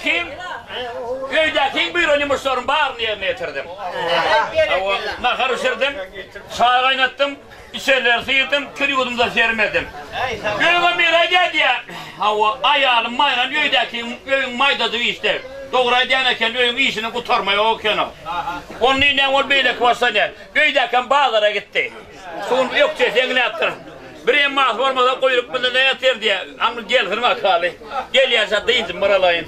Öýdäkiň öýdäkiň buýran ýumuşlaryň baryny ýerine ýetirdim. Hawa, nahar bişirdim, çaý gaýnatdym, içerileri syrdym, kir ýuwdum-da sermedim. Öňem biri aýdýar diýýär, hawa, aýalym maýran öýdäkiň öýüň maýdajyk işde. Dogry aýdýan eken, öýüň işini gutarma ýok eken-ow. Ony diýýän ol beýleki başlanýar. Öýdäkem bazara gitdi. Suwuň ökjesi eňläpdir. Bir emmasy bolmasa guýruk munda ne ýatyr diýýär. Aňry gelsin bakaly. Gelýänçä dynjym bir alaýyn.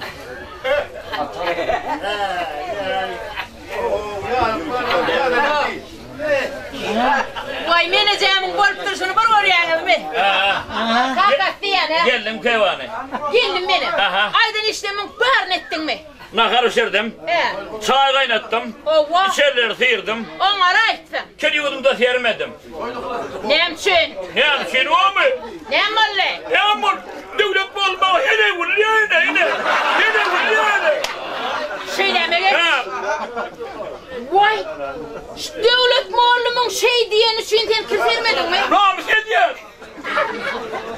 Waý menejämiň bolup durşuny bir görýäňizmi? Kakasy diýýän hä? Geldim keýwany. Geldim menem. Aha. Aýdan işlemiň baryny etdiňmi? Nahar bişirdim. Hä. Çaý gaýnatdym. Howwa. Içerileri syrdym. Oňara aýtsaň. Kir ýuwdum-da sermedim. Näme üçin? Näme üçin omy? Näme boldy? Näme boldy? Döwlet bolmagy heleý gülýär ine, ine. Heleý gülýär ine. Şeýdäme geç. Hä. Waý! Şu Döwlet mollumyň şeý diýeni üçin sen kir sermediňmi? Namys edýär.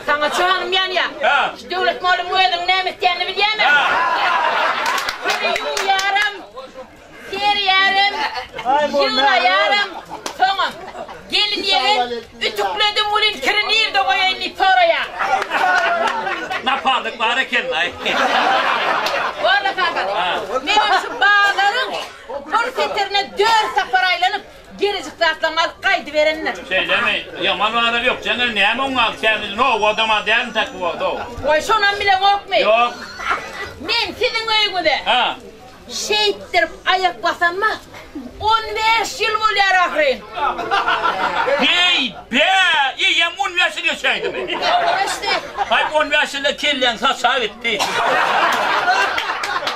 Saňa janym ýanýar. Hä. Şu Döwlet mollum özüniň näme etýänini bilýärmi? Hä. Seni ýuwýaram, serýärem, ýygnaýaram, soňam gelin ýegen ütükledim welin kiri nirde goýaýyn diýip soraýar. Naparlyk bar eken-laý. Walla kakasy, menem şu bazaryň bir setirine dört sapar aýlanyp, Gelecik zatlaryňy alyp gaýdyberendir. Şeýlemi? Ýaman bazar ýok. Jeňňel näme oň galdy kämil nowa adama dälmi tak bu wagt ow. Goý şonam bileňokmy? Ýok. Men siziň öýüňize Ha. şeýtdirip aýak basanyma 15 ýyl bolýar ahyryn. Heý, be, eýýäm 15 ýyl geçäýdimi? Hawa işte. Haý 15 ýylda kelläň saça gitdi.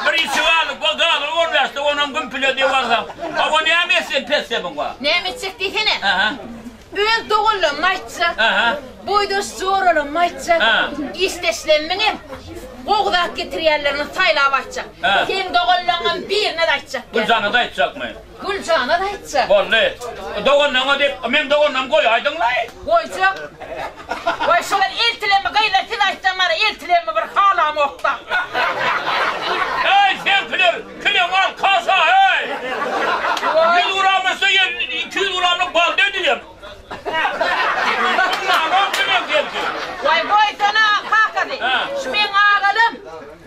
Bir içi galdy, galy 15-de onam gümpüle diýip alsaň. Hawa näme etseň pessemiň bar. Näme etjek diýsene. Aha. Öz doganlarymy aýtjak. Aha. Boýdaş joralarymy aýtjak. Ha. Işdeşlerimiňem gowy zat getirýänlerini saýlap aýtjak. Ha. Seň doganlaryňam birine-de aýtjak. Güljana-da aýtjakmy? Güljana-da aýtjak. Boldy. Doganlaryňa diýip, meň doganlarymy goýaýdyň-laý. Goýjak. Goý şolar eltilenmi gyzlar siz aýtsaň mana eltilenmi bir halamokda. Eý seňkiler Kiliň al kasa heý! 100 gram üstü 200 gramlyk bal diýdim. Nanok bilen geldi. Waý goýsana kakasy. Şu meň agalym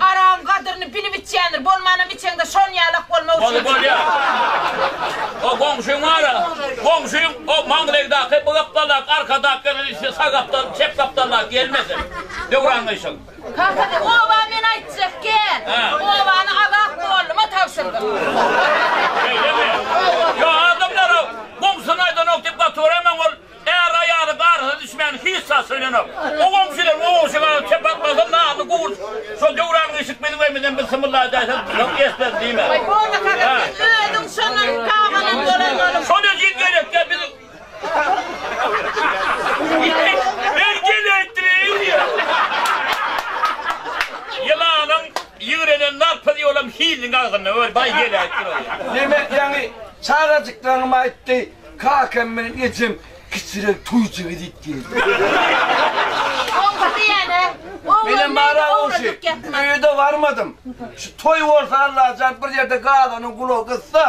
aragyň gadyryny bilip içýändir. Bolmanam içeňde şon ýalak bolmak üçin. Boldy bolýa. O goňşyň bar-a. Goňşyň o maňlaýdaky bu gapdaldaky arkadaky gelen içse sag gapdal çep gapdaldaky gelmesin. Döwran gyşyň. Kakasy, oba men aýtjak, gel. Obany Azat molluma tabşyrdym. Şeýlemi? Ýa adamlar-a goňşusyna aýdanok diýip gaty göremem, ol är-aýaly garysa düşmän hiç zat söylenok. O goňşylar o goňşy garyp çep atmasa nany gurt. Şo Döwran gyşyk biziň öýümizden bir symylla edäýse, soň esmez diýme. Goý, boldy kaka, sen özüň şondan gabanan bolan bolup. Şol ejiz gerekkä biziň. Men geleýtdireýin. Ýylanyň ýigrenen narpyz ýolam hiliniň agzynda öl baý geläýipdir ol. Demek ýaňy çagajyklaryňam aýtdy, kakam bilen ejem kiçiräk toýjyk edip geldi. Goňşy diýýän-ä. Menem bara goňşy, öýe-de barmadym. Şu toý bolsa Allajan bir ýerde gazanyň gulagy gyssa,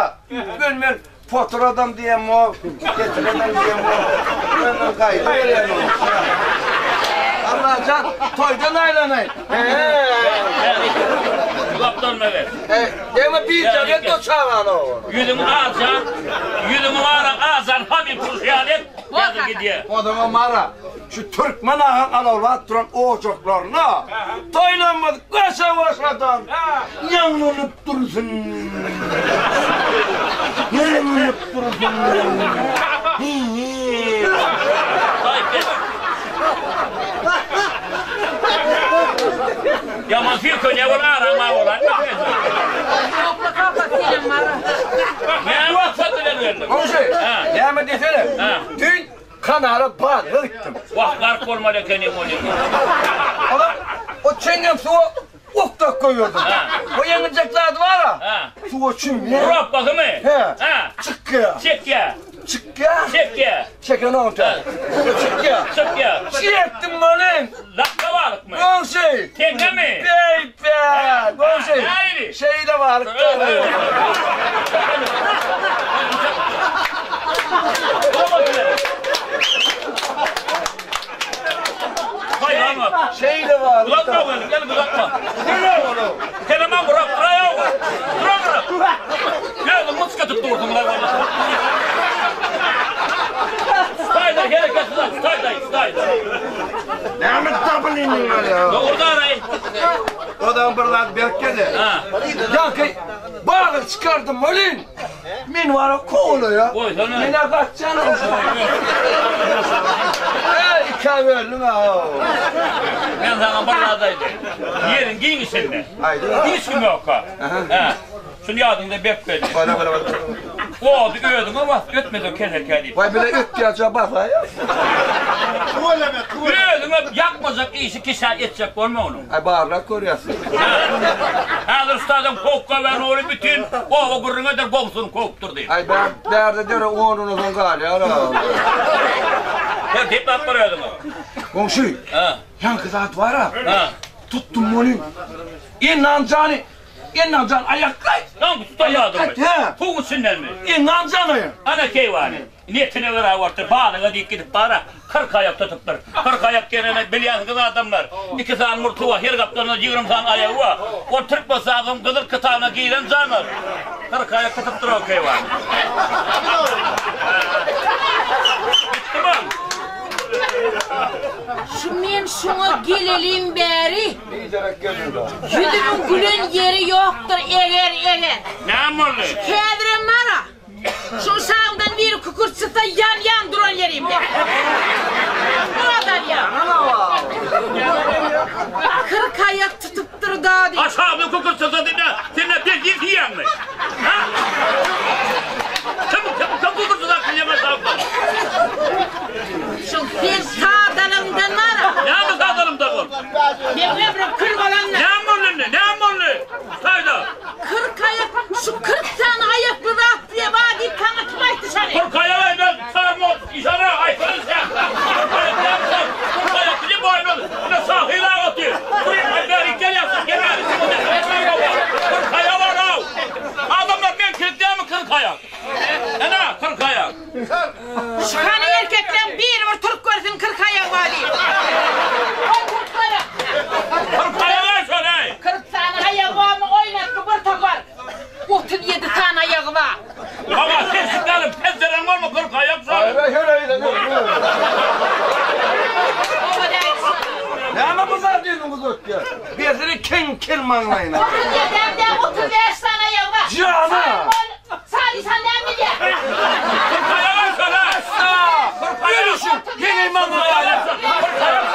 ben men Poturadam diýemok, getiredem diýemok. Ömür gaýdyberýän ol. Allajan, toýdan aýlanaý. Gapdalma ber. Deme bir jan et o çagany o. Ýüzüňi azjan, ýüzüňi ara azjan hamyr turşy ýaly et. Ýazyp gidýär. Odama mara. Şu türkmen agaň alawlap duran ojaklaryna toýlamyz goşa-goşadan ýaňlanyp dursun. Ýaňlanyp dursun. Ýaman süýkenýär ol arama bolan. Ýokla kaka senem mara. Näme maksat bilen geldiň? Goňşy, näme diýsene? Düýn Kanala balyga gitdim. Wah, gark bolmaly ekeniň ol ýerde. Olam o çeňňem suwa okdak goýberdim. O ýeňiljek zady bar-a. Suwa çümýär. Probkasymy? He. Çykýar. Çekýär. Çykýar. Çekýär. Çekenok tä. Çykýar. Çykýar. Çekdim welin. Lakga balykmy? Goňşy. Teňňemi? Beýpe. Goňşy. Nähili? balyk da. Şeýle balyk. Uzatma beni, gel uzatma. Teleman bırak, bırak. Bırak, bırak. Gel, mıçkatıp dursun lan valla. Stayda, gerek yok, stayda, stayda. Näme tapylyny var ya? Doğru arayın. Odan bir zat berk geldi. Ha. Ya ki balyk çıkardım olin. Men var kola ya. Koy sana. Mene kaçacağım. Ey kaverlim ha. Ben sana bir adaydı. Yerin giyin içinde. Haydi. Hiç kim yok ha. Ha. Şunu yadında bek belli. Bana bana bana. O ödün ama ötmedi keserken deyip. Vay bile öt diye bak ya. Ödüne yakmayacak işi kişi edecek olma onu. Ay barlak görüyorsun. Hazır ustadım kokka ben onu bütün ova gurruna der gomsun koktur deyip. Ay ben derde dere onun uzun galya. Her tip atlar ödüne. Komşu, Ha. yankı zat var ha. Ha. Tuttum onu. İnancanı, inancan ayakkay. Lan tutayadım. He. Fuğun içinden mi? İnancanı. Ana keyvani. Niyetine göre vardır. Bağına dik gidip bara. 40 ayak tutuplar. 40 ayak gelene bilýän adamlar. 2 sany murtu var, her gaplarında 20 sany ayağı var. O Türk basağım kızıl kıtağına giyilen canlar. 40 ayak tutupdur o keyvani. Tamam. Şu men şuna gelelim beri. Yüzümün gülen yeri yoktur eğer eğer. Ne oldu? Kädirem mara. Şu sağımdan bir kukurt çıksa yan yan duran yerimde. Buradan ya. 40 ayak tutuptur da diye. Aşağıda kukurt çıksa dinle. Dinle bir yıl yiyen mi? Ha? Kim kim kim kukurt çıksa dinlemez abi. Şu bir sağdanımdan mara. Ne mi sağdanım da kul? Ben ömrüm kırk olanlar. Ne oldu? Ne oldu? Sayda. 40 ayak, şu 40 tane ayaklı da diye bana deyip kana kim ayıttı seni? Korkaya ben sarmo işara ayfanı sen. Korkaya sen. Korkaya kili boynun. Ne sahile atıyor. Buraya beri gel yapsın gel. Korkaya var o. Adamlar ben kırık mi kırık ayak? Ana kırık ayak. Şu kanı erkekten bir bir Türk görsün 40 ayak var diye. O Türkleri. Kırık ayak var şöyle. 40 tane ayağı var mı oynattı bir topar. 37 tane ayağı var. Baba sen sıkarım pezeren var mı kırık ayak Ay sor. ben şöyle O da Ne bu zat diyorsun bu zat ya? Bezini ken ken manlayına. 37 hem de 35 tane ayağı var. Cana. Salih sen ne biliyorsun? Kırık ayak var şöyle. Kırık ayak. Yürüsün. Yine manlayına. Kırık ayak sor.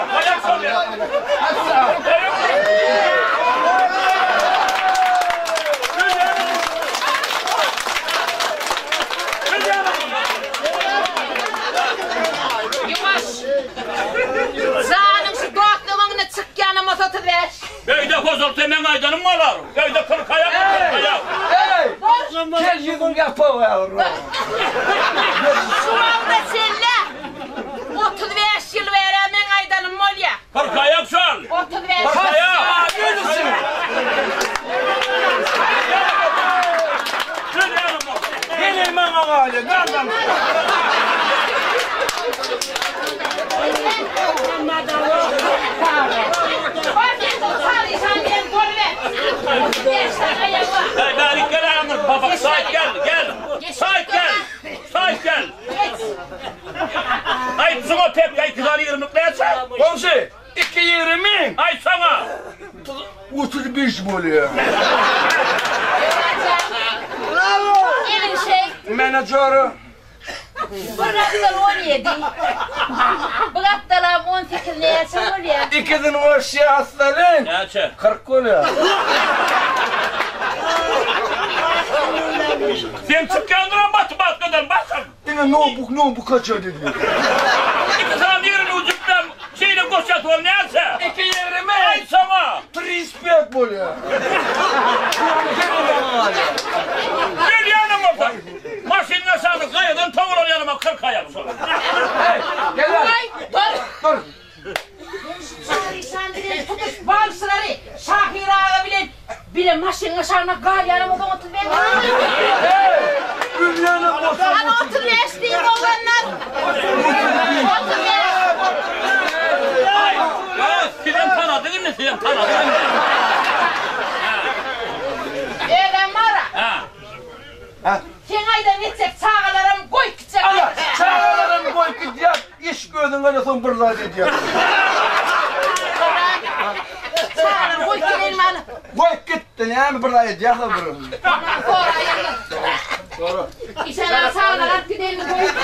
Kırık ayak sor. Yavaş. Zanım şu dörtlüğünü çık yanıma 35. Beyde kozultu hemen aydanım var. Beyde kırık ayak, kırık ayak. Hey! Gel yudum yapma yavrum. Şu anda selle 35 yıl veremen aydanım ol ya. Kırık ayak sor. 35. Kırık ayak. Yürüsün. Şöyle yanıma. Yine manlayına. Nereden? Bak sen sen diyen gol ver. 35 tane ayağı var. Hey, bari gel ayağımın baba. Sahip gel, gel. Sahip gel. Sahip gel. Geç. Ay sana pek ay kızarı yirmiklerse. Komşu. 2.20. Ay sana. 35 oluyor. Gelin şey. Menajörü. Bu raklar 17. Bu raklar 18 ne yaşam oluyor? İkizin o şey hastalığı. Neçe? 40 oluyor. Sen çıkkandıran batı batkadan basın. Yine no bu no bu kaç dedi. İki tane yerini ucuktan şeyle koşat var neyse. 2.20. Ay sana. 35 oluyor. Gel yanıma bak. Maşinle sağlık kayadan tavular yanıma 40 ayak sonra. Hey, gel lan. Ay dur. Dur. Şahri Şandi'nin tutuş balsıları Şahir Ağa bilen 5. Bile maşynyň aşagyna galýanam bolsaň 35. Ünýänem bolsaň Hany 35 diýiň oglanlar. 35. Aý, ýa, sizem tanadyk indi, sizem tanadyk indi. Özem bar-a. Ha. Seň aýdan etjek çagalaram goýup gitjek. Ana, çagalaram goýup gidýär, iş gözüň gele soň bir zat edýär. Çagalary goýup geleýin bana. Goýup gitdi, näme bir zat edýär-de bir. Soraýaňda. Sora. Işan aga çagalary alyp gideýinmi goýup.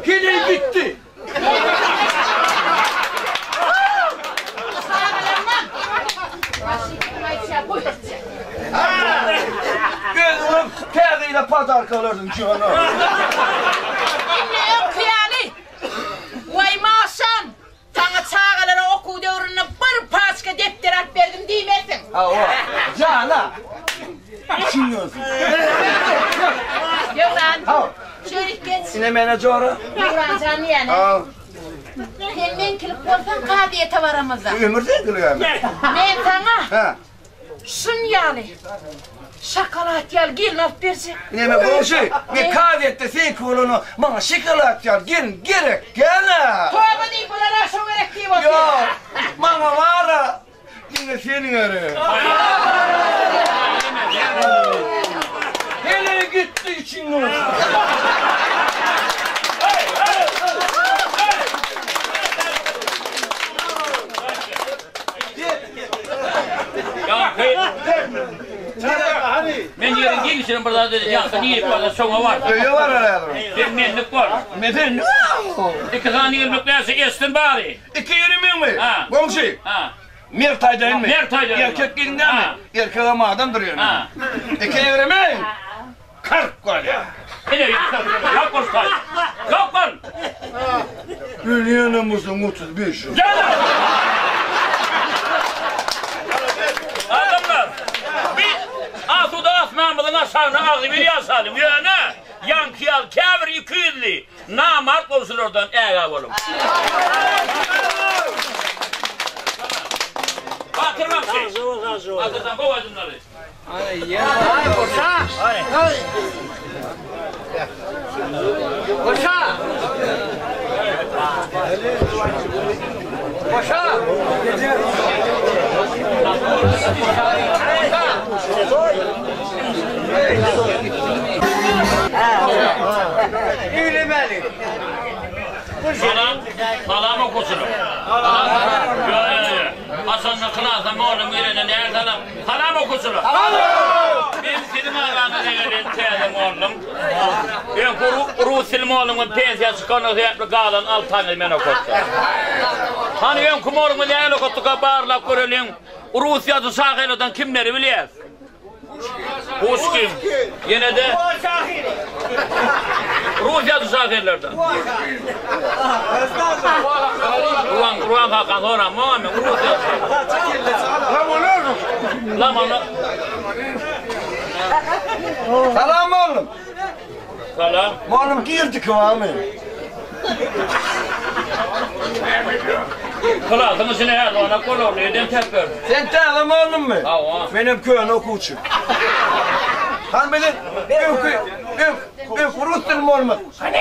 Heleý gitdi. Çagalarymam. Başy aýtýar goýup gitjek. Özüňem täze ýyla podarka alarsyň jana. Indi öňki ýaly. Waý Maşam, saňa çagalara okuw döwründe bir paçka depder alyp berdim diýmersiň. Hawa, jana. Içiň ýansyn. Döwran, Hawa. şeýdip geç. Ine mene jora. Döwran jan diýýän. Hawa. Sen meňkilik bolsaň kazyýete baramyzda. Ömür seňkilik Men saňa Ha. şun ýaly şokolad ýaly gelin alyp berjek. Neme goňşy, men kazyýetde seňki bolany maňa şokolad ýaly gelin gerek däl-ä. Toba diý, bulara şo gerek diýip otyr. Ýok, maňa bar-a, diňe sen gerek. Heleý gitdi içiň bolsun. Ýaňky Men ýeriň giňişini bir zat edip ýaňky nirip barsa şoňa bar. Öýe barar häzir. Sen menlik bol. Men sen. Iki sany ýerlik näçe etsin bary. Iki ýeri Ha. Goňşy. Ha. Mert aýdaýynmy? Mert aýdaýyn. Erkek gelin dälmi? Ha. Erkegem adamdyr ýöne. Ha. Iki ýeri men. 40 bolýar. Ine ýok bol saý. Ýok bol. Ölýänem bolsaň 35 ýyl. Gel. Adamlar, biz asuda asmanymyzyň aşagynda agzybir ýaşalyň. Ýöne ýaňky ýaly käbir ikiýüzli namart goňşulardan ägä boluň. Batyr bagşy. Batyrdan gowy aýdymlary. Salam, salam okuwçylar. Salam. Ýa, ýa, ýa. Haçanda klasa mugallym gelende näme salam? Salam okuwçylar. Salam. Men siziň araňyza gelen täze mugallym. Öňki rus dili mugallymyň pensiýa çykany sebäpli galan alty aýyny men okatdym. Hany öňki mugallymy nähili okatdyka barlap göreliň. Rus ýazyjy şahyrlardan kimleri bilýäs? Puşkin. Ýene-de Rus ýazyjy şahyrlardan. Gurban Gurban kaka soram muňa men rus ýazyjy. Lamana. Salam oglum. Salam. Mugallym girdi kywamy? Klasyň içine ýazmanak bolar, nirden tepber? Sen täze mugallymmy? Hawa. Menem köne okuwçy. Hany biziň öňki öňki öňki rus dili mugallymyz. Hany?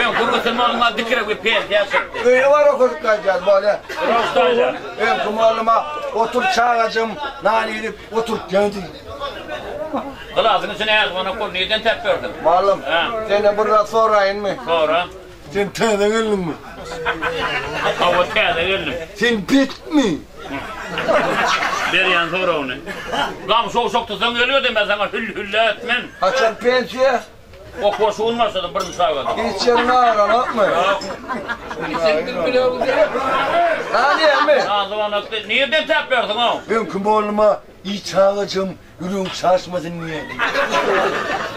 Öňki rus dili mugallymyz dikirek we pensiýa çykdy. Öýe bar okadyp gaýdýar, bolýa. Rus Öňki mugallyma otur çagajygym nan iýdirip oturtýardy. Gylasyň içine ýazmanak bol, nirden tepberdiň? Mugallym, senden bir zat soraýynmy? Sora. Sen täze geldiňmi? Hawa, täze geldim. Sen betmi? Berýän soragyny. Gam şowşak tutsaň gelmedi, men saňa hül-hülle etmen. Haçan pensiýa? Okuwa şu gün başladym, birinji sagat. Hiç ýeriň agyranokmy? Ýok. Näme? Nazybanaky, nirden tepberdiň-ow? Öňki mugallyma Iý çagajygym ýüregiň çaşmasyn diýýän.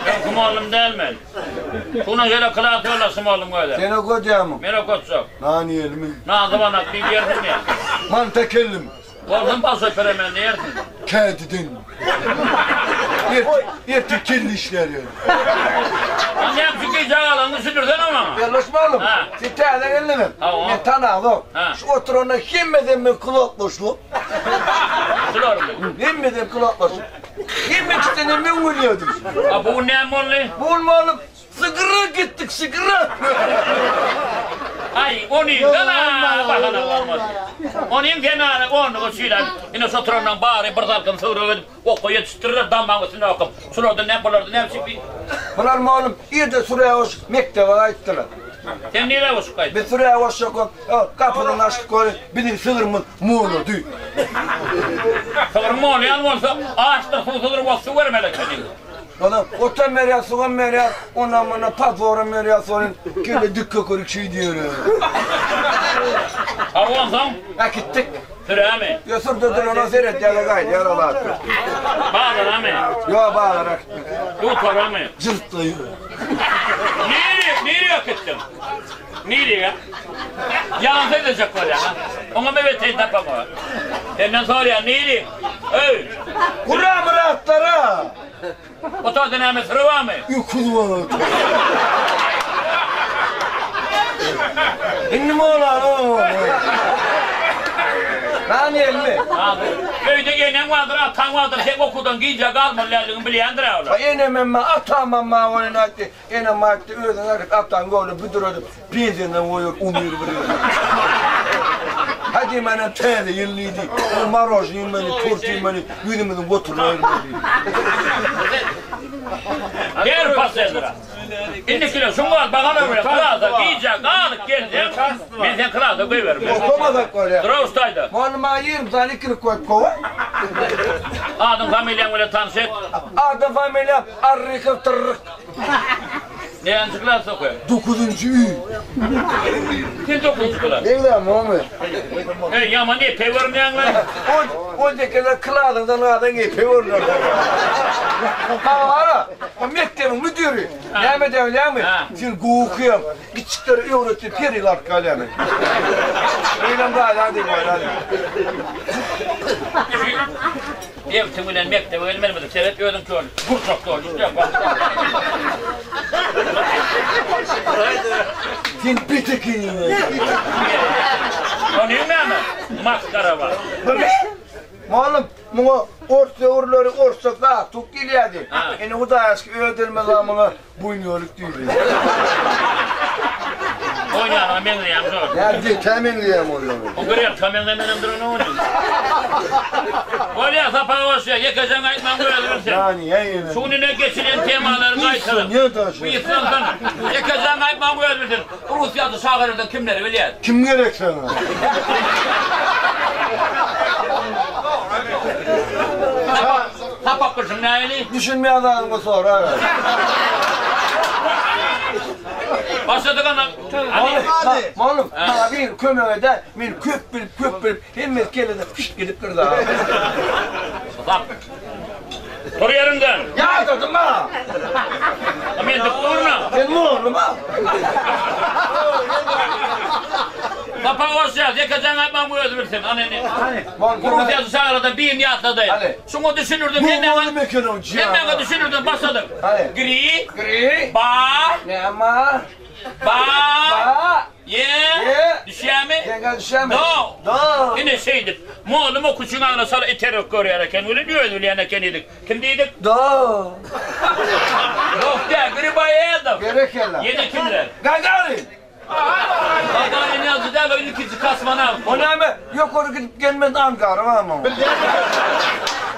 Öňki mugallym däl men. Şuna şeýle klas ýoldaşy mugallym göze. Sen okadýarmyň? Men okatjak. Nan iýelimi? Nazybanak diýip ýersin diýýän. Manta kellim. Bolsun bolşoý peremen diýersiň. Kädiden. Ertir kelle işlär ýöne. Sen näme üçin gijä galanyňy düşündirsene maňa. Ýerleşme oglum. Sen täze geldiňmi? Men tanaňzok. Şu oturanlar hemmesem men kulaklaşyp. Şularmy? Hemmesem kulaklaşyp. Hemme ikisine men gülýärdim. A bu gün näme boldy? Bu gün oglum Sygyra gitdik, sygyra! Aý, onyňdan-a bahana bolmaz. Onyň kenary onlugy çüýlän. Ine şu oturanlaryň bary bir salkym sygyra gidip, oka ýetişdirirler, damagyň üstünde okyp. Şulardan näme, bulardan näme çykyp? Bular mugallym irden sürä goşup mekdebe gaýtdylar. Sen nirä goşup gaýtdyň? Biz sürä goşjak bolup, gapydan açdyk welin, biziň sygrymyz molady. Sygryň molaýan bolsa, açdyr, suwsuzdyr, ot suw bermeli ekeniň. Onam otam berýär, sugam berýär, ondan mundan podworam berýär, soň kelle dik kökerik şeý diýer. Hawa onsoň? Äkitdik. Süremi? Ýo sürde durana seretýärler gaýdýar o zat. Bazaramy? Ýo bazara äkitmedik. Dutaramy? Jyrtlaýar. Nirä, nirä äkitdiň? Nirä? Ýalan sözlejek bolýaň a? Oňa mebeteýin tapamok. Senden soraýan nirä? Öý! Gura-myratlara! Otagda näme süre barmy? Öküz bar otagda. Indi mola o. Lan elmi. Öýde eneň bardyr, ataň bardyr, sen okuwdan gijä galmaly däldigini bilýändir-ä olar. Enemem atamam maňa oýun aýtdy. Enem aýtdy, özüň äkit ataň göwne büdür edip, pensiýadan goýar, umyr bir ýerde. Hä diýmänem täze ýyl diýdi. Ol marožnyý iýmeli, tort iýmeli, ýüzümiziň goturyna bermeli diýdi. Ber pasenra. Indikine şuň gal bagana bilen klasa gijä galyp gelseň, men seni klasa goýbermen. Okamasak bolýar. Duraustaýda. Mugallym maňa 20 sany ikilik goýup goý. Adyň familiýaň bilen tanyş et. Adym familiýam Arrykow Tyrryk. Näçenji klasda okaýaň? Dokuzynjy ü. Sen dokuzynjy klas. Meňzämi omy? Eý, ýaman epe görünýäň-le. Ol, ol tekeler klasyňdan galan epe görüner. Maňa bar-a, o mekdebiň müdiri näme diýýär bilýäňmi? Sen gowy okaýaň, kiçiklere öwret diýip her ýyl alyp galýar meni. Öýlem galýar diýip oýlar. Ebtiň bilen mekdebe gelmelimidik, seret özüň kör, gurçak doly işte. Sen betekiň. Onuň näme? Masgara bar. Mugallym, muňa ors döwürleri orsça galstuk diýilýärdi. Indi Hudaý aşky ödelmez muňa Boýunýolyk diýdi. Oýnanyňa meňzeýäň şol. Ýa dekä meňzeýäň onda. O grelka meňzemenem duran ony. Bolýa sapaga başlaýa ýekejeň aýtmaň özi bilsin. Ýani ýene. Şu gün ine geçilen temalary gaýtalyň. Bu yslandan ýekejeň aýtmaň özi bilsin. Russiýada şagyrdan kimleri bilýär? Kim gerek saňa? Sapak bilşiň nähili? Düşünmeýän zadyňy soraber. Başladyk ana. Mugallym, maňa bir kömek edä, men köp bilip, köp bilip, hemmesi kellede pyşt gidipdir da. Sap. Tur ýeriňden. Ýadadym ha. Men dik durna. Sen mugallym ha. Sapak bolsa, ýekejeň aýtmaň özi bilsin. Ana indi. Russiýa şagyrada birini ýatlady. Şuňa düşünirdim. Bu oglum eken o Sen maňa düşünirdim başladyk. Gri. Gri. Ba. Näme? Ba. Ba. Ye. Ye. Düşýärmi? Deňe düşýärmi? Do. Do. Ine şeýdip. Mugallym okuwçyň agzyna çala iterek görýär eken welin özi bilýän eken diýdik. Kim diýdik? Do. Ýok däl, Griboýedow. Berekella. Ýene kimler? Gagarin. Gagarin ýazyjy däl, o ilkinji kosmonawt. O näme? Ýokary gidip gelmez angary barmy oň?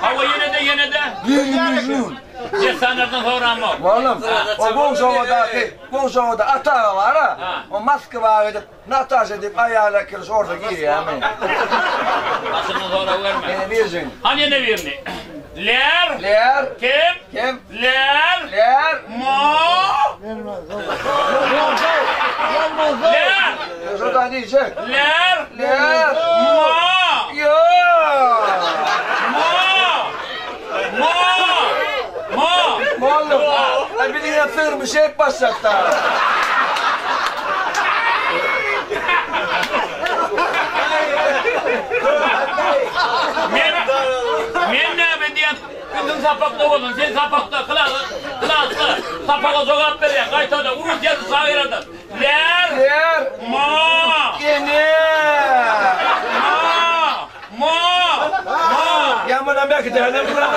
Hawa ýene-de, ýene-de. Leýli Mejnun. Dessanlardan soramok. Oglum, o Goňşobadaky, Goňşobada ata aga bar-a, o Moskwa gidip, Nataşa diýip aýal äkeliş orsa girýärmi? Başyndan sorag berme. Ýene birjigini. Hany ýene birini. Ler. Ler. Kim? Kim? Ler. Ler. Mo. Ler. Şu da diýjek. Ler. Ler. Mo. Ýo. Mo. Mo. Mo. Mollum. Ay bir yine sığırmış hep başlattı. sapakda bolsun, sen sapakda, klasda sapaga jogap berýäň, gaýtada, urus ýazyp şagyradan. Ler. Ler. Ma. Ene. Ma. Ma. Ma. Ýamana mäkidäne bular.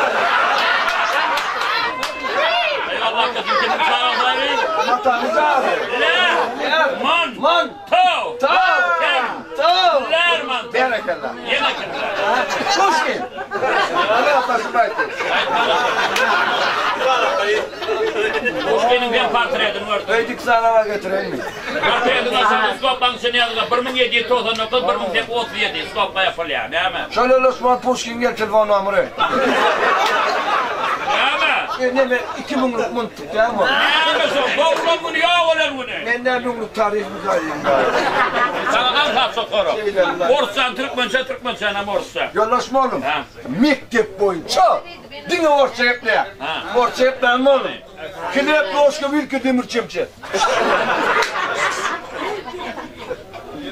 Eyvallah kızım senin çağırmayı. Matany çağır. Ler. Ler. Man. Man. Tav. Tav. Ken. Tav. Lerman. Berekella. Ýene kimler? Puşkin. Allah taşyp aýtdy. Puşkiniň ben portretini gördüm. Öýdük sanawa getireýinmi? Portretini açan skopkaň içine ýazylan 1799 1837 skopka ýapylýar. Näme? Şol Osman Puşkin gel telefon nomeri. Näme? E, neme 2000-lik munt tutýarmy? Näme şo? Dogrulan güni ýa bolan güni? Men näme müňlük taryh mi gaýym? Saňa aňsat şo sorag. Şeýle. Orsçany türkmençe, türkmençäni hem orsça. Ýoldaşym oglum, Ha. mekdep boýunça diňe orsça gepleýär. Ha. Orsça geplänim oglum. Klep, loşka, wilka, demir çemçe.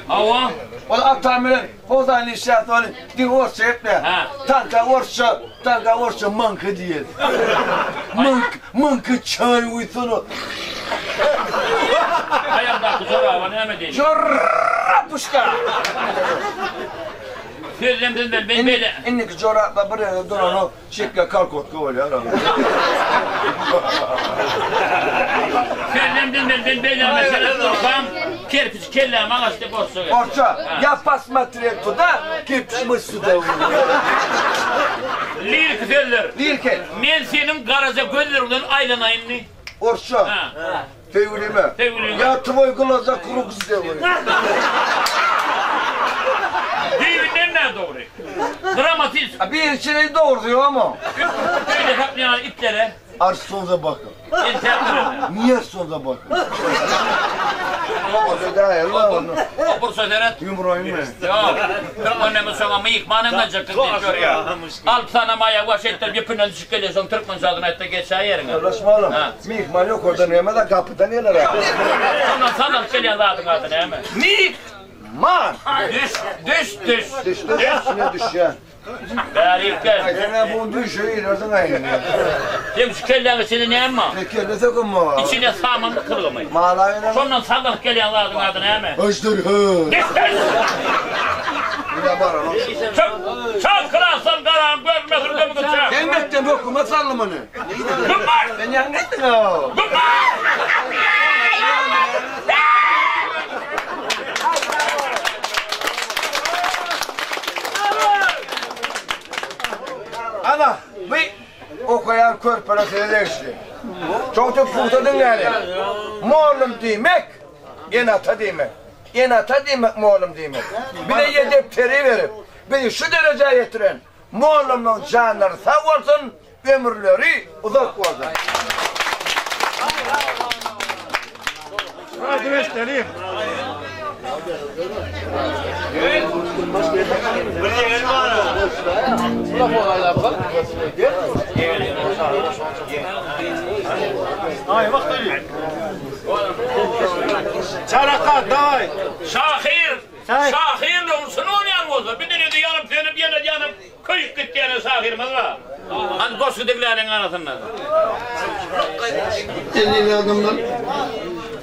Hawa. Ol atam bilen hozany işläp ol diňe orsça gepleýär. Ha. Tanka orsça, tanka orsça manka diýer. Mank, manka çaý guýsana. Aýagdaky joraba näme diýdi? Jorapuşka. Sözlem sözlem ben beýle. Indiki joraplar bir ýerde duranok, şekle kalkotka bolýar. Sözlem sözlem ben beýle mesele dursam, kerpiç kelläme agaç diýip orsça gel. Orsça, ya посмотрел туда, кирпич мы сюда. Liriki sözler. Lirke, Men seniň garaja gözleriňden aýlanaýynmy? orsça, Ha. söýgülime. Söýgülime. Ya tvoy глаза круг сделай. Düýbünden nä dogry? Dramatizm. A bir içine doğru diyor ama. Öýde saklaýan itlere Arsoza bakın. entäp durýar. Niye arsoza bakın? O da Allah onu. O bursa seret. Yumruğu mı? Ýok. Türkmenimiz şoňa myhmanyň geljek diýip görýär. Alyp sana maýa baş etdirip ýüpünden düşüp gelýär, türkmen zadyny aýtda geçä ýeriňe. Yollaşma oğlum. Ha. Mihman yok orada neme de kapıdan gelir ha. Ondan sana gelýän zadyň ady näme? Mihman. Düş, düş, düş. Düştü. Üstüne düşüyor. Bärik gel. Sen ha bunu düşüyor ileriden aynı. Sen şu kelläň içinde näme bar? Tekerde sakın mı? İçinde saman kyrgymy. Malayla. Şondan sallanyp gelýän zadyň ady näme? Hoşdur hı. Düş, düş. Bir de var onu. Çık. Çal kırarsan karan görmesin gömgün çak. Sen mektep okuma sallım onu. Gümbar! Sen yan gittin o. Gümbar! Ana bu okuyan körpene size degişli. Çok çok puhta dinleyelim. Moğlum demek, en ata demek. En ata demek moğlum demek. Bir de yedip teri verip, bizi şu dereceye getiren moğlumun canları sağ olsun, ömürleri uzak olsun. Çaraka, daway. Şahir, şahir olsun olýan bolsa, bir dünýede ýanyp sönüp ýene ýanyp köýüp gitýän şahirimiz bar. Hadi goşgy diňläniň arasynda. Eziz adamlar,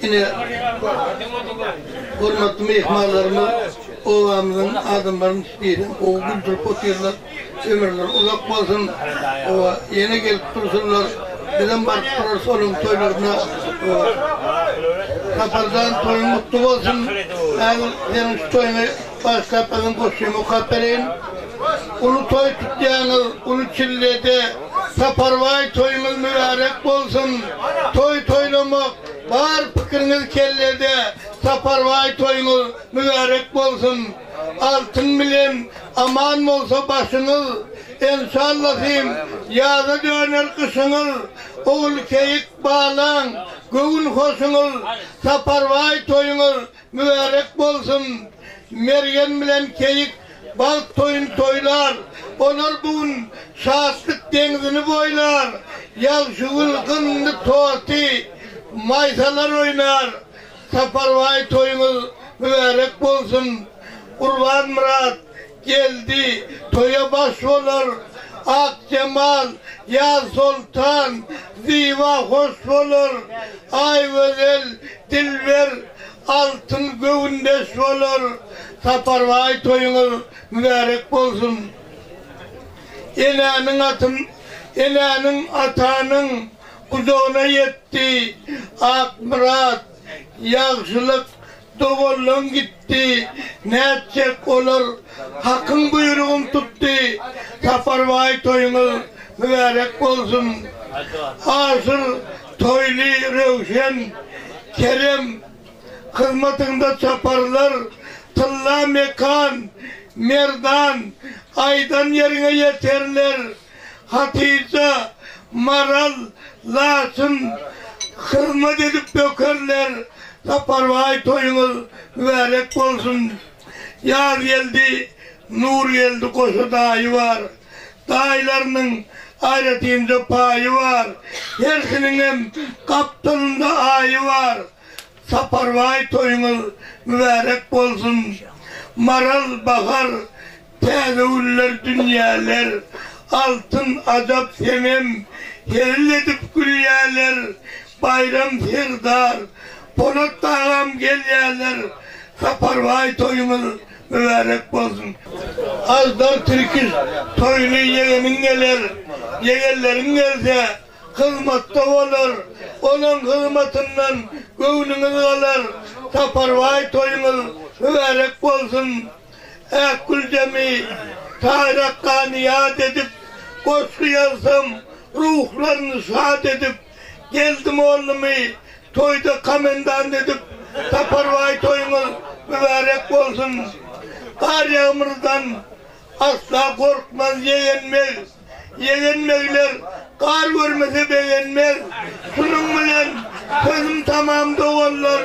yine hormatly mehmanlarymyz, obamyzyň adamlaryny diýelim, o güldürip otyrlar, ömürleri uzak bolsun, oba ýene gelip dursunlar, bizem baryp durarys onuň toýlaryna, oba. Saparjan toýuň mutly bolsun, häzir seniň şu toýuňy başlap biziň goşgymy okap bereýin. Uly toý tutýaňyz, uly çillede, Saparbaý toýuňyz mübärek bolsun. Toý toýlamak bar pikiriňiz kellede, Saparbaý toýuňyz mübärek bolsun. Altyn bilen aman bolsa başyňyz, Enşallasym ýaza döner gyşyňyz. Ogul keýik balaň göwün hoşuňyz, Saparbaý toýuňyz mübärek bolsun. Mergen bilen keýik bagt toýun toýlar, Olar bu gün şatlyk deňzini boýlar. Ýagşygül gyndy torty, maýsalar oýnar. Saparbaý toýuňyz mübärek bolsun. Gurbanmyrat geldi, toýa baş bolar. Akjemal, Ýazsoltan, Zyba hoş bolar, Aýgözel, Dilber, Altyn göwündeş bolar. Saparbaý toýuňyz mübärek bolsun. Enäniň atyn, enäniň atanyň gujagyna ýetdi. Akmyrat, Ýagşylyk doganlaň gitdi. Nätjek olar Hakyň buýrugyn tutdy. Saparbaý toýuňyz mübärek bolsun. Aşyr, Toýly, Röwşen, Kerem hyzmatyňda çaparlar. Tylla mekan, Merdan, aýdan ýeriňe ýeterler. Hatyja, Maral, Laçyn hyzmat edip bökerler. Saparbaý toýuňyz mübärek bolsun. Ýazgeldi, Nurgeldi goşa daýy bar. Daýylarynyň aýratynja paýy bar. Hersiniňem gapdalynda aýy bar. Saparbaý toýuňyz mübärek bolsun. Maral, Bahar, täze güller dünýäler. Altyn, Ajap senem hezil edip gülýäler. Baýram serdar, Polat agam gelýäler. Saparbaý toýuňyz mübärek bolsun. Aždar tirkiş toýly ýegeniň geler, ýegenleriň gelse hyzmatda bolar, olaň hyzmatyndan göwnüňiz galar, Saparbaý toýuňyz mübärek bolsun. Äkgüljemi, Taýrakgany ýat edip, goşgy ýazsam, ruhlaryny şat edip, Geldi mollumy toýda komendant edip, Saparbaý toýuňyz mübärek bolsun. Gar-ýagmyrdan asla gorkmaz ýegenmez. Ýegenmegler gar görmese begenmez. Şunuň bilen sözüm tamam doganlar,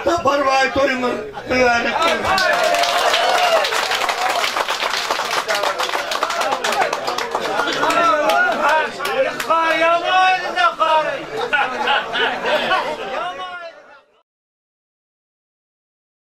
Saparbaý toýuňyz mübärek bolsun.